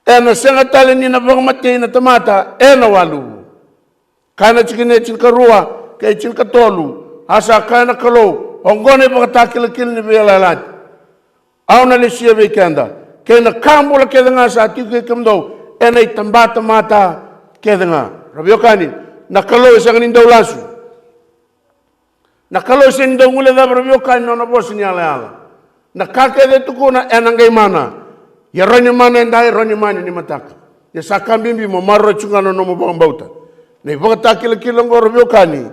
Ena sega tale ni na vakamatei na tamata ena waluvu. Kaya na tikina e tinikarua kei tinikatolu, a sa kaya na Kalou, oqo na ivakatakilakila ni veiyalayalati. Au na lesia vei keda kei na ka bula kece ga sa tiko kei kemudou ena itabatamata kece ga. Ra veiwekani, na Kalou e sega ni dau lasu. Na Kalou e sega ni dau guilecava, ra veiwekani, na nona vosa ni yalayala. Na ka kece e tukuna ena qai mana. Ia rawa ni mana edai, rawa ni mana ni mataka. Ia sa ka bibi mo maroroya tiko ga na nomu vakabauta. Na ivakatakilakila oqo, ra veiwekani,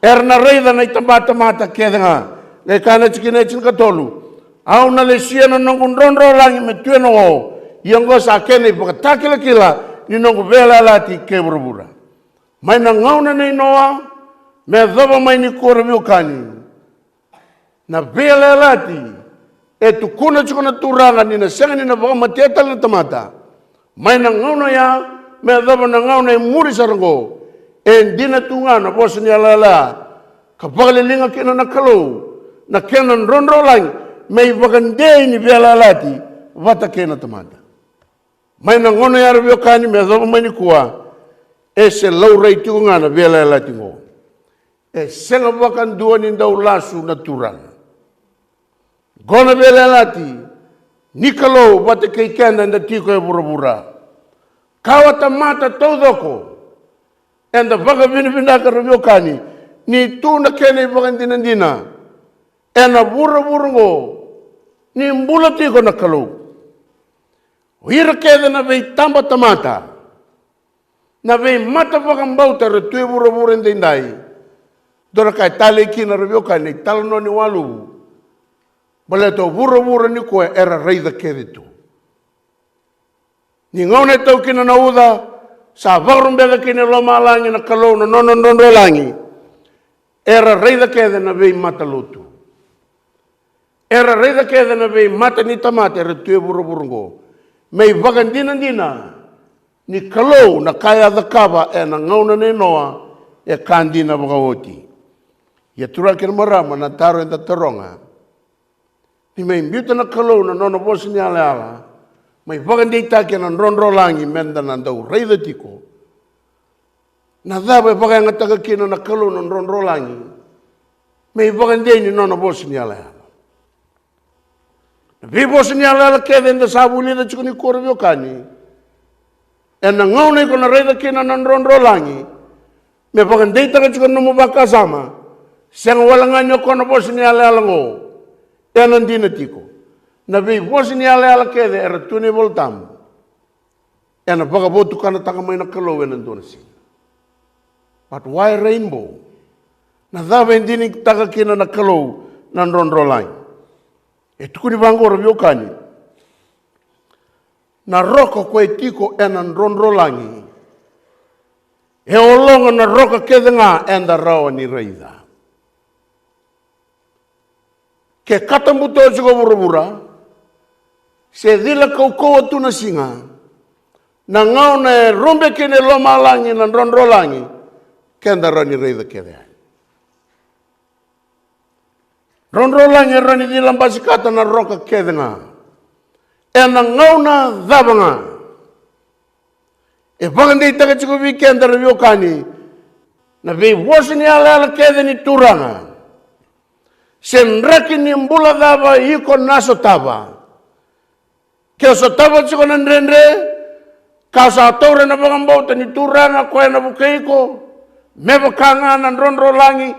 era na raica na itabatamata kece ga. Qai kaya na tikina e tinikatolu, au na lesia na noqu drodrolagi me tu ena o. Ia oqo sa kena ivakatakilakila ni noqu veiyalayalati kei vuravura. Mai na gauna nei Noa me yacova mai nikua, ra veiwekani, na veiyalayalati e tukuna tiko na Turaga ni na sega ni na vakamatea tale na tamata. Mai na gauna oya me yacova na gauna e muri sara oqo, e dina tu ga na vosa ni yalayala ka vakaliliga kina na Kalou na kena drodrolagi me ivakadei ni veiyalayalati vata kei na tamata. Mai na gauna oya, ra veiwekani, me yacova mai nikua, e se laurai tiko ga na veiyalayalati oqo. E sega vakadua ni dau lasu na Turaga. Oqo na veiyalayalati ni Kalou vata kei keda eda tiko e vuravura. Kawa tamata taucoko eda vakavinavinaka, ra veiwekani, ni tu na kena ivakadinadina ena vuravura oqo ni bula tiko na Kalou. O ira kece na veitabatamata, na veimata vakabauta era tu e vuravura edaidai, dua na ka e talei kina, ra veiwekani, na italanoa ni waluvu. Baleta o vuravura nikua era raica kece tu. Ni gauna e tau kina na uca, sa vakarubeca kina e lomalagi na Kalou na nona drodrolagi. Era raica kece na veimata lotu. Era raica kece na veimata ni tamata era tu e vuravura oqo, me ivakadinadina ni Kalou na ka e a cakava ena gauna nei Noa e ka dina vakaoti. Ia, turaga kei na marama, na taro eda taroga, ni mai biuta na Kalou na nona vosa ni yalayala, mai vakadeitaki ena drodrolagi meda na dau raica tiko. Na cava e vakayagataka kina na Kalou na drodrolagi me ivakadei ni nona vosa ni yalayala? Na veivosa ni yalayala kece eda sa vulica tiko nikua, ra veiwekani, ena gauna iko na raica kina na drodrolagi, me vakadeitaka tiko na nomu vakasama, sega wale ga ni o koya na vosa ni yalayala oqo ena dina tiko. Na veivosa ni yalayala kece era tu ena iVolatabu, ena vakavotukanataka mai na Kalou ena dua na siga. But why rainbow? Na cava e dinitaka kina na Kalou na drodrolagi? E tukuni vaqo, ra veiwekani, na roka ko e tiko ena drodrolagi e ologa na roka kece ga eda rawa ni raica. Ke katabuto tiko vuravura, se cila kaukauwa tu na siga, na gauna e rube kina e lomalagi na drodrolagi, keda rawa ni raica kece yani. Drodrolagi e rawa ni cila basikata na roka kece ga. Ena gauna cava ga? E vakadeitaka tiko vei keda, ra veiwekani, na veivosa ni yalayala kece ni Turaga. Se draki ni bula cava iko na sotava. Ke o sotava tiko na dredre, ka o sa taura na vakabauta ni Turaga koya na vukei iko, me vaka ga na drodrolagi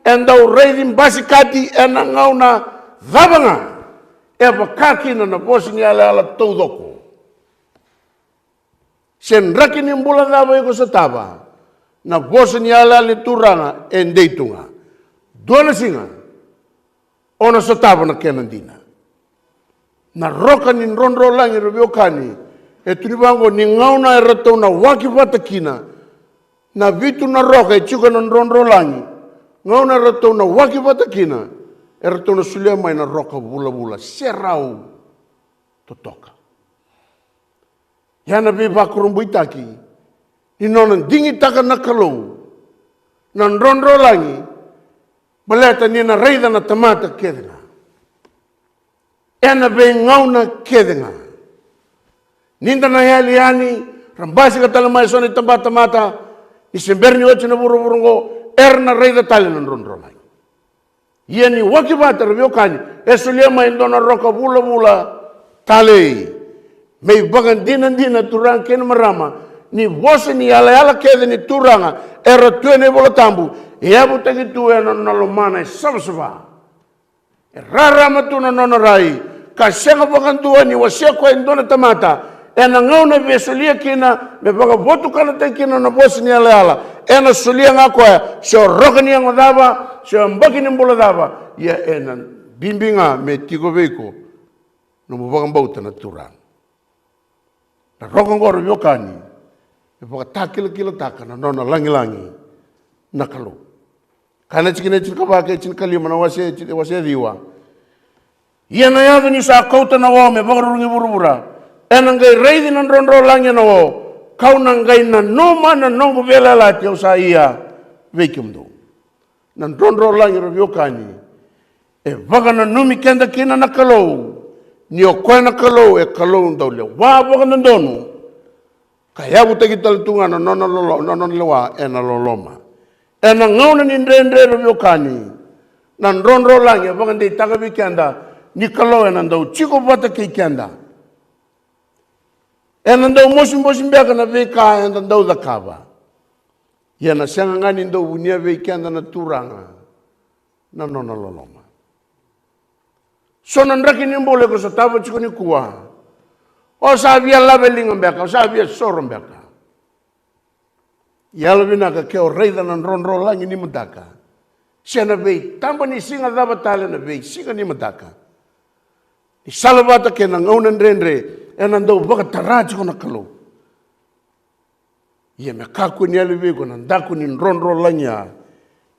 e dau raici basikati ena gauna cava ga, e vaka kina na vosa ni yalayala taucoko. Se draki ni bula cava iko sotava, na vosa ni yalayala ni Turaga e dei tu ga. Dua na siga, o na sotava na kena dina. Na roka ni drodrolagi, ra veiwekani, e tu ni vaqo ni gauna eratou na waki vata kina na vitu na roka e tiko ena drodrolagi, gauna eratou na waki vata kina, eratou na solia mai na roka vulavula se rau totoka. Ia na veivakurabuitaki ni nona digitaka na Kalou na drodrolagi, baleta ni na raica na tamata kece ga ena veigauna kece ga. Ni da na yali yani, ra basika tale mai eso na itabatamata, ni se bera ni oti na vuravura oqo, era na raica tale na drodrolagi. Ia ni waki vata, ra veiwekani, e solia mai e dua na roka vulavula talei. Me ivakadinadina, turaga kei na marama, ni vosa ni yalayala kece ni Turaga era tu ena iVola Tabu, e yavutaki tu ena nona lomana e savasava. E rarama tu na nona rai, ka sega vakadua ni wasea koya e dua na tamata ena gauna e via solia kina me vakavotukanataki kina na vosa ni yalayala. Ena solia ga koya se o roka ni yago cava, se o yabaki ni bula cava, ia ena bibi ga me tiko vei iko nomu vakabauta na Turaga. Na roka oqo, ra veiwekani, e vakatakilakilataka na nona lagilagi na Kalou. Kaya na tikina e tinikava kei tinikalima na wase, wase ciwa. Ia na yaco niu sa kauta na o me vakarurugi vuravura, ena qai raici na drodrolagi ena o, kau na qai nanuma na noqu veiyalayalati au sa ia vei kemudou. Na drodrolagi, ra veiwekani, e vakananumi keda kina na Kalou ni o koya na Kalou e Kalou dau lewa vakadodonu, ka yavutaki tale tu ga na nona lolo-, na nona lewa ena loloma. Ena gauna ni dredre, ra veiwekani, na drodrolagi e vakadeitaka vei keda ni Kalou ena dau tiko vata kei keda. Ena dau mosimosi beka na veika eda dau cakava, ia na sega ga ni dau vunia vei keda na Turaga na nona loloma. So na draki ni bula iko sotava tiko nikua, o sa via lave liga beka, o sa via soro beka. Yalovinaka ke o raica na drodrolagi ni mataka, se na veitaba ni siga cava tale na veisiga ni mataka, ni salavata kei na gauna dredre, ena dau vakatara tiko na Kalou. Ia me kakua ni yali vei iko na daku ni drodrolagi, a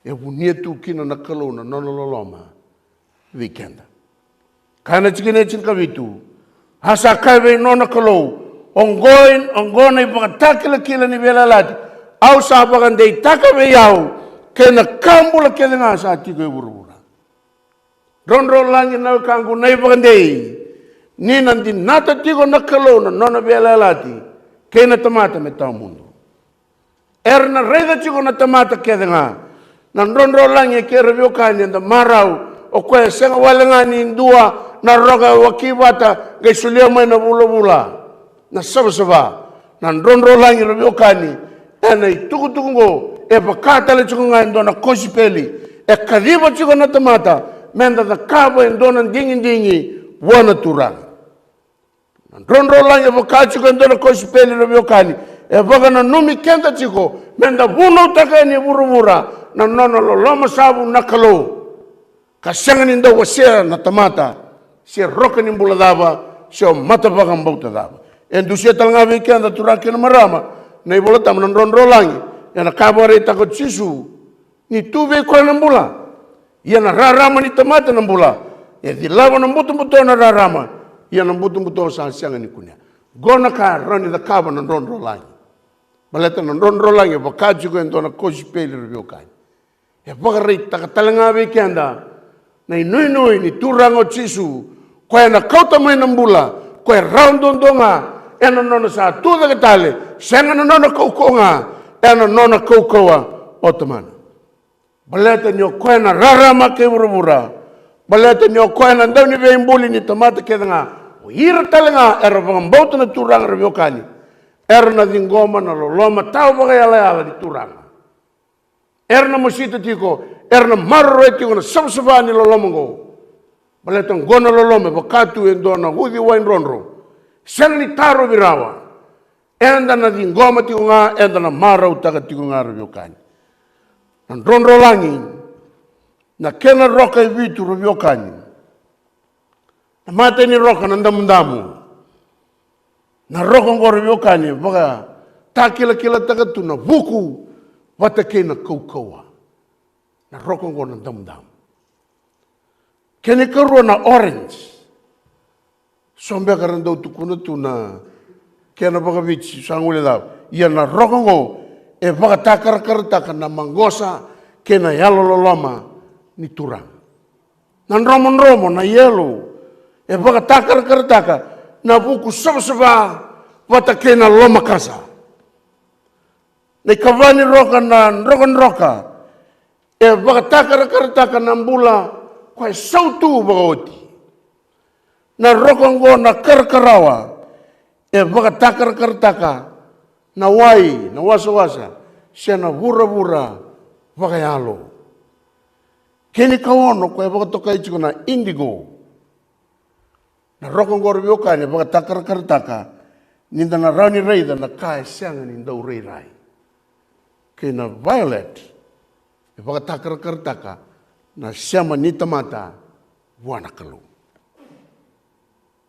e vunia tu kina na Kalou na nona loloma vei keda. Kaya na tikina e tinikavitu, a sa kaya vei Noa na Kalou, oqo, oqo na ivakatakilakila ni veiyalayalati au sa vakadeitaka vei au kei na ka bula kece ga sa tiko e vuravura. Drodrolagi, na wekaqu, na ivakadei ni na dinata tiko na Kalou na nona veiyalayalati kei na tamata me tawa mudu. Era na raica tiko na tamata kece ga. Na drodrolagi, e kei, ra veiwekani, eda marau, o koya e sega wale ga ni dua na roka e waki vata qai solia mai na vulavula, na savasava. Na drodrolagi, ra veiwekani, ena itukutuku oqo e vaka tale tiko ga e dua na kosipeli e kaciva tiko na tamata meda cakava e dua na digidigi vua na Turaga. Na drodrolagi e vaka tiko e dua na kosipeli, ra veiwekani, e vakananumi keda tiko meda vunautaka yani e vuravura na nona loloma savu na Kalou, ka sega ni dau wasea na tamata se roka ni bula cava, se o mata vakabauta cava. E dusia tale ga vei keda, turaga kei na marama, na iVola Tabu na drodrolagi, ena ka e vakaraitaka o Jisu ni tu vei koya na bula. Ia na rarama ni tamata na bula, e cilava na butobuto na rarama, ia na butobuto sa sega ni kunea. Qo na ka e rawa ni cakava na drodrolagi. Baleta na drodrolagi e vaka tiko e dua na kosipeli, ra veiwekani. E vakaraitaka tale ga vei keda na inuinui ni Turaga o Jisu, koya ena kauta mai na bula, koya e rawa duadua ga ena nona sa tu cake tale, sega na nona kaukauwa ga, ena nona kaukauwa o Tamana. Baleta ni o koya na rarama kei vuravura, Baleta ni o koya na dauniveibuli ni tamata kece ga. O ira tale ga era vakabauta na Turaga, ra veiwekani, era na ciqoma na loloma tawa vakayalayala ni Turaga. Era na mosita tiko, era na maroroya tiko na savasava ni loloma oqo. Baleta oqo na loloma e vaka tu e dua na uciwai drodro. Sega ni tarovi rawa. Eda na ciqoma tiko ga, eda na marautaka tiko ga, ra veiwekani. Na drodrolagi, na kena roka e vitu, ra veiwekani. Na matai ni roka na damudamu. Na roka oqo, ra veiwekani, vakatakilakilataka tu na vuku vata kei na kaukauwa. Na roka oqo na damudamu. Kena ikarua na orange. So beka ra dau tukuna tu na kena vakaviti, sa guilecava. Ia na roka oqo e vakatakarakarataka na maqosa kei na yalololoma ni Turaga. Na dromodromo, na yellow, e vakatakarakarataka na vuku savasava vata kei na lomakasa. Na ikava ni roka na drokadroka, e vakatakarakarataka na bula ko e sautu vakaoti. Na roka oqo na karakarawa, e vakatakarakarataka na wai, na wasawasa, se na vuravura vakayalo. Kena ikaono, ko e vakatokai tiko na indigo. Na roka oqo, ra veiwekani, e vakatakarakarataka ni da na rawa ni raica na ka e sega ni dau rairai. Kei na violet, e vakatakarakarataka na sema ni tamata vua na Kalou.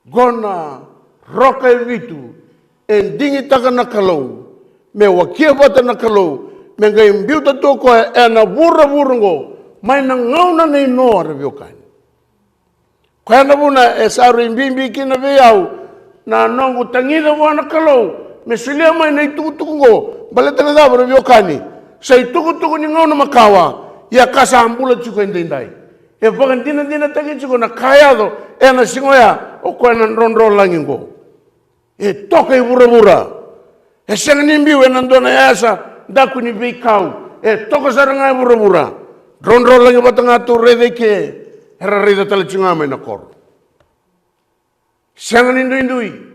Oqo na roka e vitu e digitaka na Kalou, me wakia vata na Kalou, me qai biuta tu o koya ena vuravura oqo mai na gauna nei Noa, ra veiwekani. Koya na vuna e sa rui bibi kina vei au na noqu tagica vua na Kalou me solia mai na itukutuku oqo. Baleta na cava, ra veiwekani? Sa itukutuku ni gauna makawa, ia ka sa bula tiko edaidai. E vakadinadinataki tiko na ka yaco ena siga oya, o koya na drodrolagi oqo. E toka i vuravura. E sega ni biu ena dua na yasa daku ni veikau. E toka sara ga i vuravura. Drodrolagi vata ga tou raica i ke, era raica tale tiko ga mai na koro. Sega ni duidui.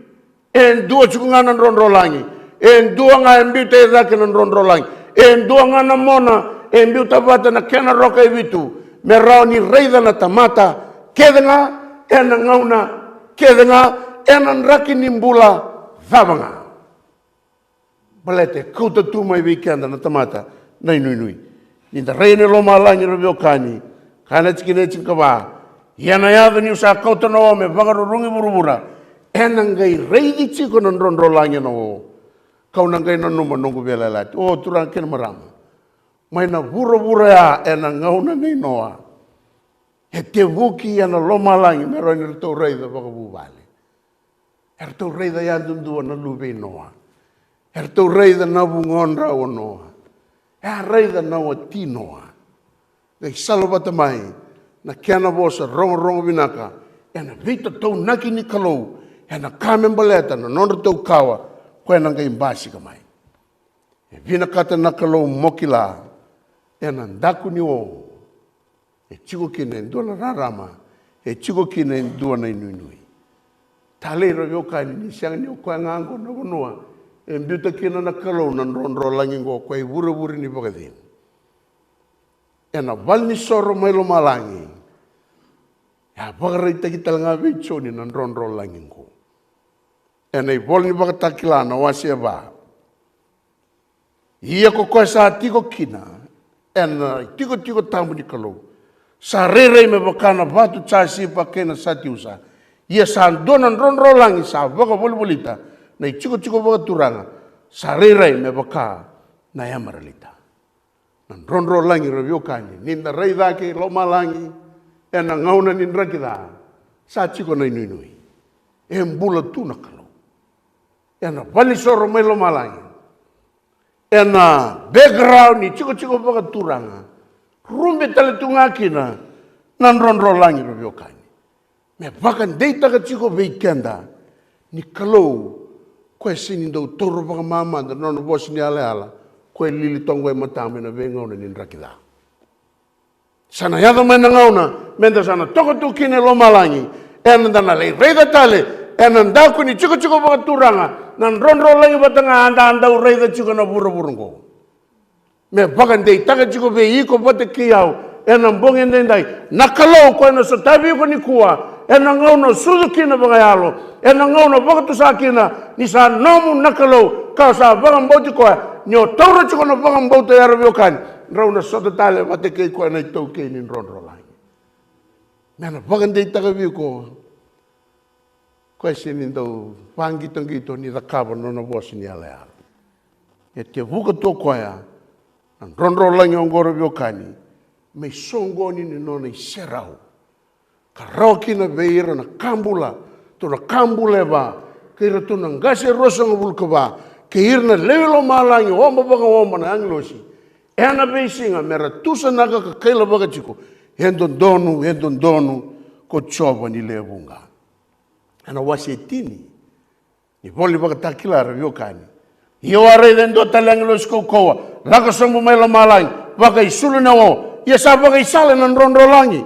E dua tiko ga na drodrolagi. E dua ga e biuta e cake na drodrolagi. E dua ga na mona e biuta vata na kena roka e vitu, me rawa ni raica na tamata kece ga, ena gauna kece ga, ena draki ni bula cava ga. Baleta e kauta tu mai vei keda na tamata na inuinui. Ni da rai ena lomalagi, ra veiwekani, kaya na tikina e tinikava: Ia na yaco niu sa kauta na o me vakarurugi vuravura, ena qai raici tiko na drodrolagi ena o. Kau na qai nanuma noqu veiyalayalati. O turaga kei na marama, mai na vuravura ya ena gauna nei Noa, e tevuki ena lomalagi me rawa ni ratou raica vakavuvale. Eratou raica yadudua na luve i Noa. Eratou raica na vugodrau o Noa. E a raica na wati Noa. Qai salavata mai na kena vosa rogorogo vinaka ena veitataunaki ni Kalou, ena ka me baleta na nodratou kawa, ko ena qai basika mai. E vinakata na Kalou mo kila, ena daku ni o e tiko kina e dua na rarama, e tiko kina e dua na inuinui. Talei, ra veiwekani, ni sega ni o koya ga oqo na vanua e biuta kina na Kalou na drodrolagi oqo, koya e ivurevure ni vakacegu. Ena valenisoro mai lomalagi, e a vakaraitaki tale ga vei Joni na drodrolagi oqo. Ena ivola ni Vakatakila na wase e va: Ia ko koya sa tiko kina ena itikotiko tabu ni Kalou, sa rairai me vaka na vatu jasipa kei na satiusa. Ia sa dua na drodrolagi sa vakavolivolita na itikotiko vakaturaga, sa rairai me vaka na emeralita. Na drodrolagi, ra veiwekani, ni da rai cake i lomalagi ena gauna ni draki ca, sa tiko na inuinui. E bula tu na Kalou. Ena valenisoro mai lomalagi, ena background ni tikotiko vakaturaga, rube tale tu ga kina na drodrolagi, ra veiwekani, me vakadeitaka tiko vei keda ni Kalou, koya sega ni dau taura vakamamada na nona vosa ni yalayala, koya e lili toka e matama ena veigauna ni draki ca. Sa na yaco mai na gauna meda sa na toka tu kina i lomalagi, eda na lai raica tale ena daku ni tikotiko vakaturaga na drodrolagi vata ga a da dau raica tiko na vuravura oqo. Me vakadeitaka tiko vei iko vata kei au ena bogi edaidai na Kalou, koya na sotavi iko nikua ena gauna o sucu kina vakayalo, ena gauna o vakatusa kina ni sa nomu na Kalou, ka sa vakabauti koya, ni o taura tiko na vakabauta ya, ra veiwekani, drau na sota tale vata kei koya na itaukei ni drodrolagi. Me na vakadeitaka vei iko, koya sega ni dau vaqitoqito ni cakava na nona vosa ni yalayala. E tevuka tu o koya na drodrolagi oqo, ra veiwekani, me isoqoni ni nona iserau, ka rawa kina vei ira na ka bula, tou na ka bula e va, kei iratou na qase e ruasagavulu ka va, kei ira na lewe i lomalagi oba vakaoba na agilosi, ena veisiga me ra tusanaka ka kailavaka tiko, e dodonu, e dodonu ko Jiova ni lewe vuqa. Ena wase e tini ni ivola ni Vakatakila, ra veiwekani, ia au a raica e dua tale na agilosi kaukauwa lako sobu mai lomalagi, vakaisulu ena o, ia sa vakaisala ena drodrolagi.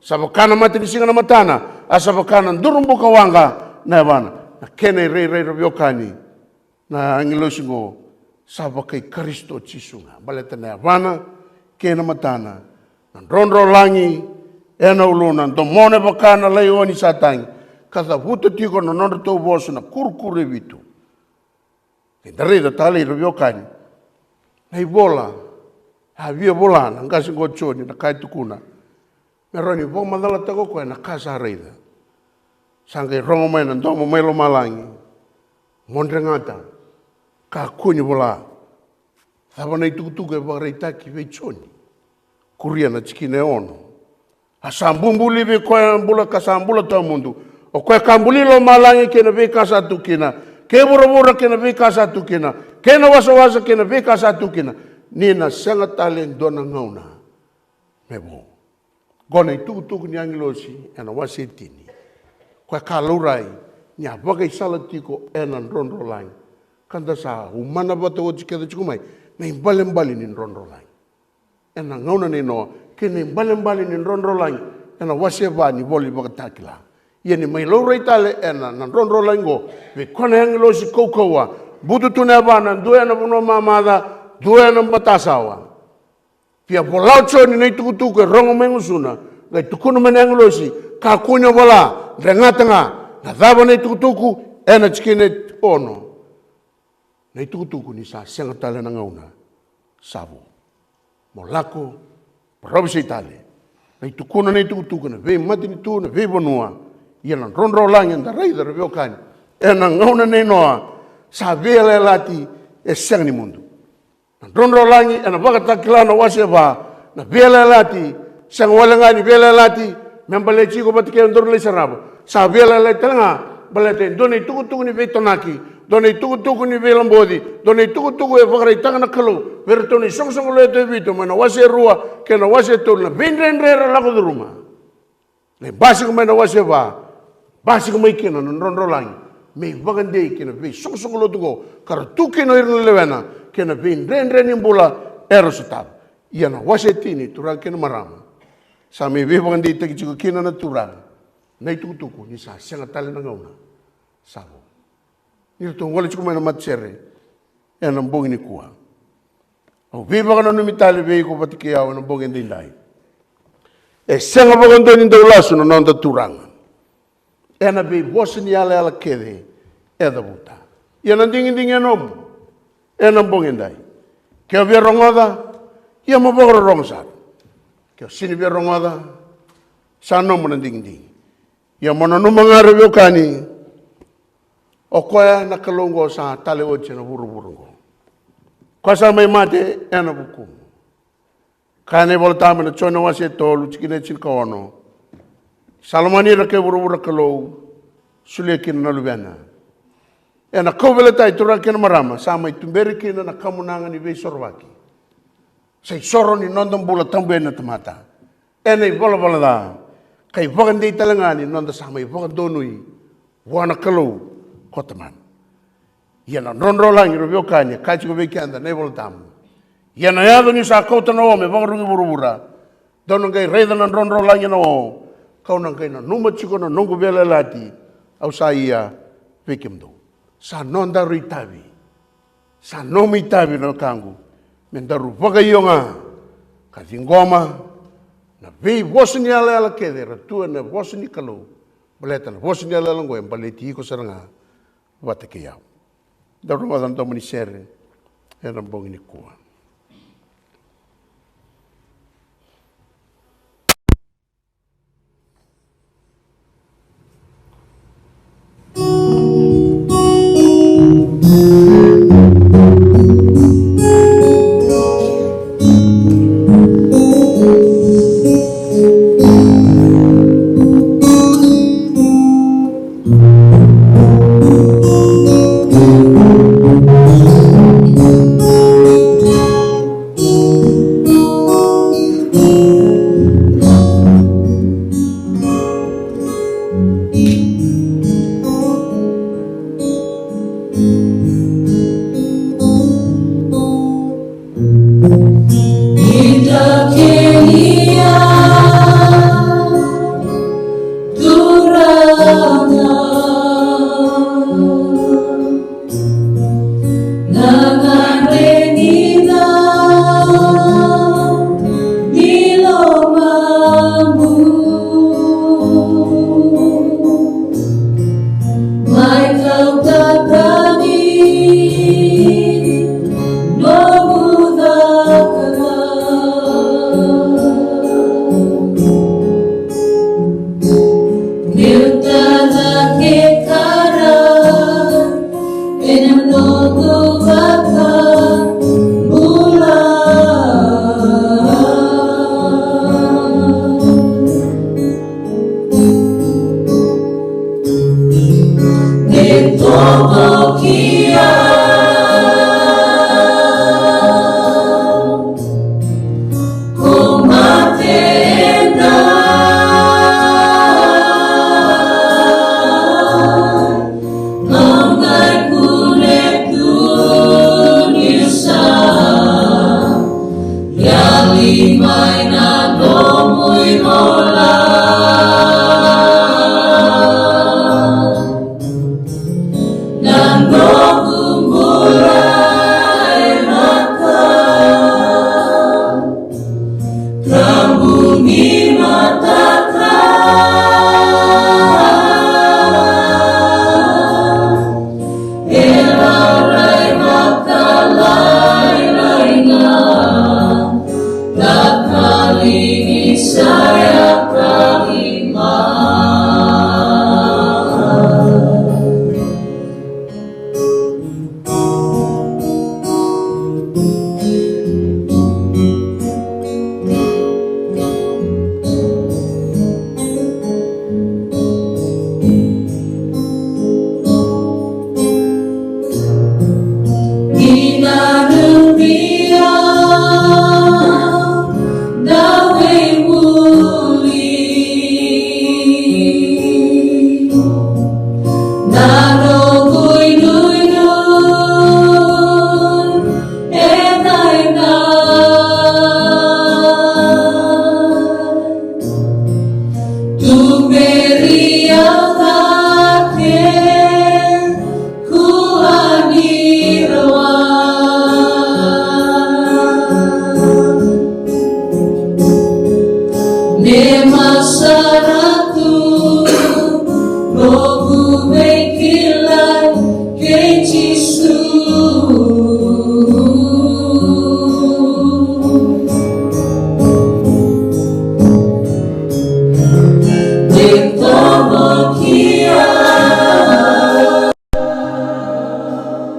Sa vaka na matanisiga na matana, a sa vaka na durubuka waqa na yavana. Na kena irairai, ra veiwekani, na agilosi oqo sa vakai Karisito Jisu ga, baleta na yavana kei na matana, na drodrolagi ena uluna, domona e vaka na laioni sa tagi, ka cavuta tiko na nodratou vosa na kurukuru e vitu. Keda raica tale, ra veiwekani, na ivola a via vola na qase oqo o Joni, na ka e tukuna, me rawa ni vakamacalataka o koya na ka sa raica. Sa qai rogo mai na domo mai lomalagi, mo dregata, kakua ni vola. Cava na itukutuku e vakaraitaki vei Joni? Kuria na tikina e ono. A sa bubului vei koya na bula ka sa bula tawamudu, o koya ka buli lomalagi kei na veika sa tu kina, kei vuravura kei na veika sa tu kina, kei na wasawasa kei na veika sa tu kina, ni na sega tale e dua na gauna me vo. Oqo na itukutuku ni agilosi ena wase e tini, koya ka laurai ni a vakaisala tiko ena drodrolagi. Ka da sa umana vata oti kece tiko mai na ibalebale ni drodrolagi ena gauna nei Noa, kei na ibalebale ni drodrolagi ena wase va ni ivola ni Vakatakila. Ia ni mai laurai tale ena, na drodrolagi oqo vei koya na agilosi kaukauwa, butu tu na yavana, dua ena vanua mamaca, dua ena matasawa. Via vola o Joni na itukutuku e rogo mai gusuna, qai tukuna mai na agilosi, kakua ni o vola, dregata ga, na cava na itukutuku ena tikina e ono? Na itukutuku ni sa sega tale na gauna sa vo. Mo lako, parofisai tale. Qai tukuna na itukutuku ena veimatanitu, na veivanua. Ia na drodrolagi eda raica, ra veiwekani, ena gauna nei Noa, sa veiyalayalati e sega ni mudu. Na drodrolagi ena Vakatakila na wase va, na veiyalayalati, sega wale ga ni veiyalayalati me baleti iko vata kei au daru lai sarava. Sa veiyalayalati tale ga baleta e dua na itukutuku ni veitonaki, dua na itukutuku ni veilaboci, dua na itukutuku e vakaraitaka na Kalou vei iratou na isoqosoqo lotu e vitu, mai na wase rua kei na wase tolu, na veidredre era lako curuma. Qai basika mai na wase va, basika mai kina na drodrolagi me ivakadei kei na veisoqosoqo lotu oqo, ka ra tu kina o ira na lewena kei na veidredre ni bula era sotava. Ia na wase tini, turaga kei na marama, sa mai veivakadeitaki tiko kina na Turaga na itukutuku ni sa sega tale na gauna sa vo. Ni ratou gole tiko mai na matasere ena bogi nikua, au veivakananumi tale vei iko vata kei au ena bogi edaidai. E sega vakadua ni dau lasu na noda Turaga ena veivosa ni yalayala kece e cavuta. Ia na digidigi e nomu ena bogi edai. Ke o via rogoca, ia mo vakarorogo sara. Ke o sega ni via rogoca, sa nomu na digidigi. Ia mo nanuma ga, ra veiwekani, o koya na Kalou oqo sa tale oti ena vuravura oqo. Koya sa mai mate ena vukumu. Kaya na iVolatabu ena Joni na wase e tolu, tikina e tinikaono: Sa lomani ira kei vuravura na Kalou, solia kina na Luvena. Ena kauveilatai, turaga kei na marama, sa mai tuberi kina na kamunaga ni veisorovaki. Sa isoro ni noda bula tabu yani na tamata ena ivalavala ca, ka ivakadei tale ga ni noda sa mai vakadonui vua na Kalou ko Tamana. Ia na drodrolagi, ra veiwekani, e kaya tiko vei keda na iVolatabu, ia na yaco niu sa kauta na o me vakarugi vuravura, Dou na qai raica na drodrolagi ena o, kau na qai nanuma tiko na noqu veiyalayalati au sa ia vei kemudou. Sa nodaru itavi. Sa nomu itavi na wekaqu, me daru vakaio ga ka ciqoma na veivosa ni yalayala kece era tu ena vosa ni Kalou. Baleta na vosa ni yalayala oqo e baleti iko sara ga vata kei au. Daru rogoca na domo ni sere ena bogi nikua.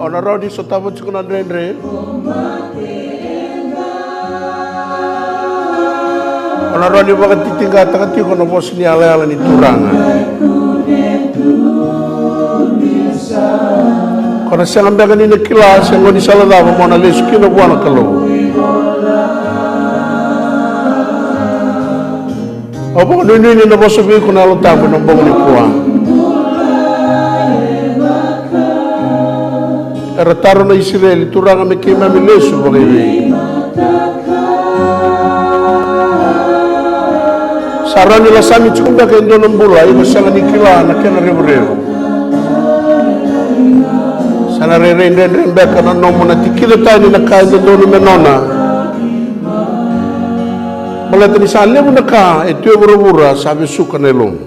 O na rawa ni sotava tiko na dredre. O na rawa ni vakatitiqataka tiko na vosa ni yalayala ni Turaga. Ko na sega beka ni na kila se gaunisala cava mo na lesu kina vua na Kalou. Au vakanuinui ni na vosa vei iko na Yalo Tabu ena bogi nikua. Era taro na Isireli, Turaga, me keimami lesu vakaivei? Sa rawa ni lasami tiko beka e dua na bula iko sega ni kila na kena revurevu. Sa na rairai dredre beka na nomu na tikica tani na ka e dodonu me nona. Baleta ni sa levu na ka e tu e vuravura sa vesuka na yalomu.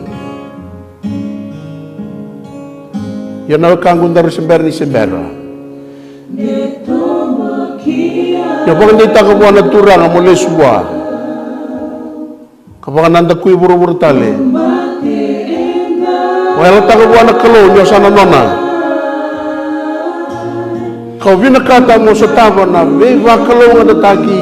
Ia na wekaqu, daru se bera ni se bera. Ia vakadeitaka vua na Turaga mo lesu vua, ka vakanadakui vuravura tale. Mo yalataka vua na Kalou ni o sa na nona. Ka o vinakata mo sotava na veivakalougatataki.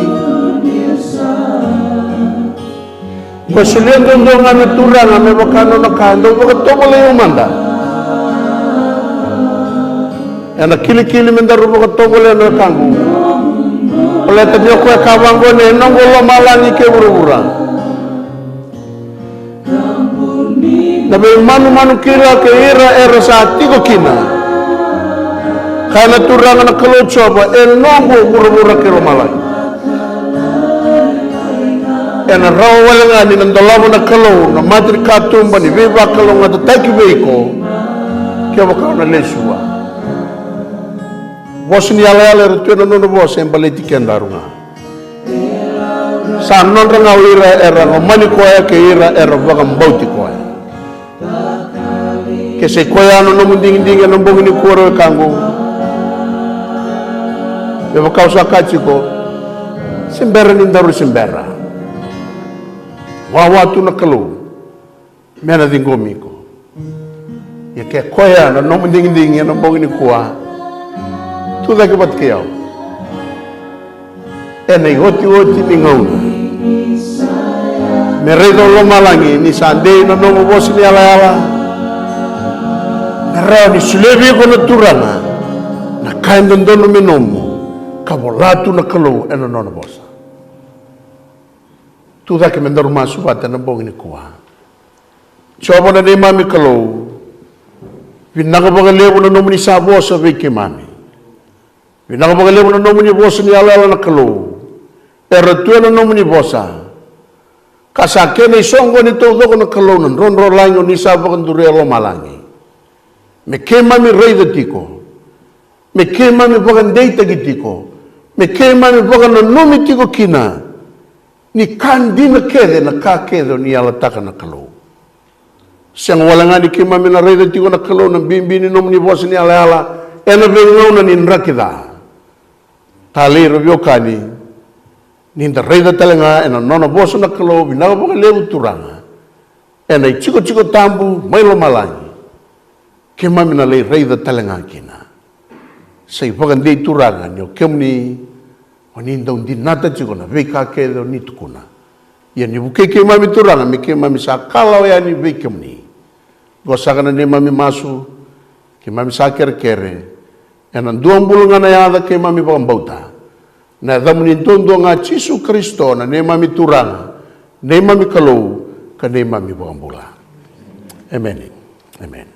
Ko solia duadua ga na Turaga me vaka nona ka, dau vakatovolei au mada. Ena kilikili me daru vakatovolea na wekaqu. Baleta ni o koya ka vaqo ni e noqu lomalagi kei vuravura. Na veimanumanu kila kei ira era sa tiko kina. Kaya na Turaga na Kalou Jiova, e noqu vuravura kei lomalagi. Ena rawa wale ga ni na dolava na Kalou na mata ni katuba ni veivakalougatataki vei iko, kevaka o na lesu vua. Vosa ni yalayala era tu ena nona vosa e baleti kedaru ga. Sa nodra ga o ira era lomani koya kei ira era vakabauti koya. Ke sa i koya na nomu digidigi ena bogi nikua, ra wekaqu, me vaka au sa kaya tiko, se bera ni daru se bera. Wawa tu na Kalou me na ciqomi iko. Ia ke koya na nomu digidigi ena bogi nikua, tu cake vata kei au. Ena iotioti ni gauna, me raica o lomalagi ni sa dei na nomu vosa ni yalayala. Me rawa ni solia vei iko na Turaga na ka e dodonu me nomu, ka vola tu na Kalou ena nona vosa. Tu cake me daru masu vata ena bogi nikua. Jiova na neimami Kalou, vinaka vakalevu na nomuni sa vosa vei keimami. Vinaka vakalevu na nomuni vosa ni yalayala na Kalou. Era tu ena nomuni vosa, ka sa kena isoqoni taucoko na Kalou na drodrolagi o ni sa vakaduria lomalagi. Me keimami raica tiko, me keimami vakadeitaki tiko, me keimami vakananumi tiko kina ni ka dina kece na ka kece o ni yalataka na Kalou. Sega wale ga ni keimami na raica tiko na Kalou na bibi ni nomuni vosa ni yalayala ena veigauna ni draki ca. Talei ira veiwekani, ni da raica tale ga ena nona vosa na Kalou, vinaka vakalevu Turaga, ena itikotiko tabu mai lomalagi. Keimami na lai raica tale ga kina. Sa ivakadei Turaga ni o kemuni o ni dau dinata tiko na veika kece o ni tukuna. Ia ni vukei keimami Turaga me keimami sa kalawa yani vei kemuni. Qo saka na neimami masu, keimami sa kerekere ena dua bulu ga na yaca keimami vakabauta. Na yacamuni duadua ga Jisu Karisito na neimami Turaga, neimami Kalou, ka neimami Vakabula. Emeni. Emeni.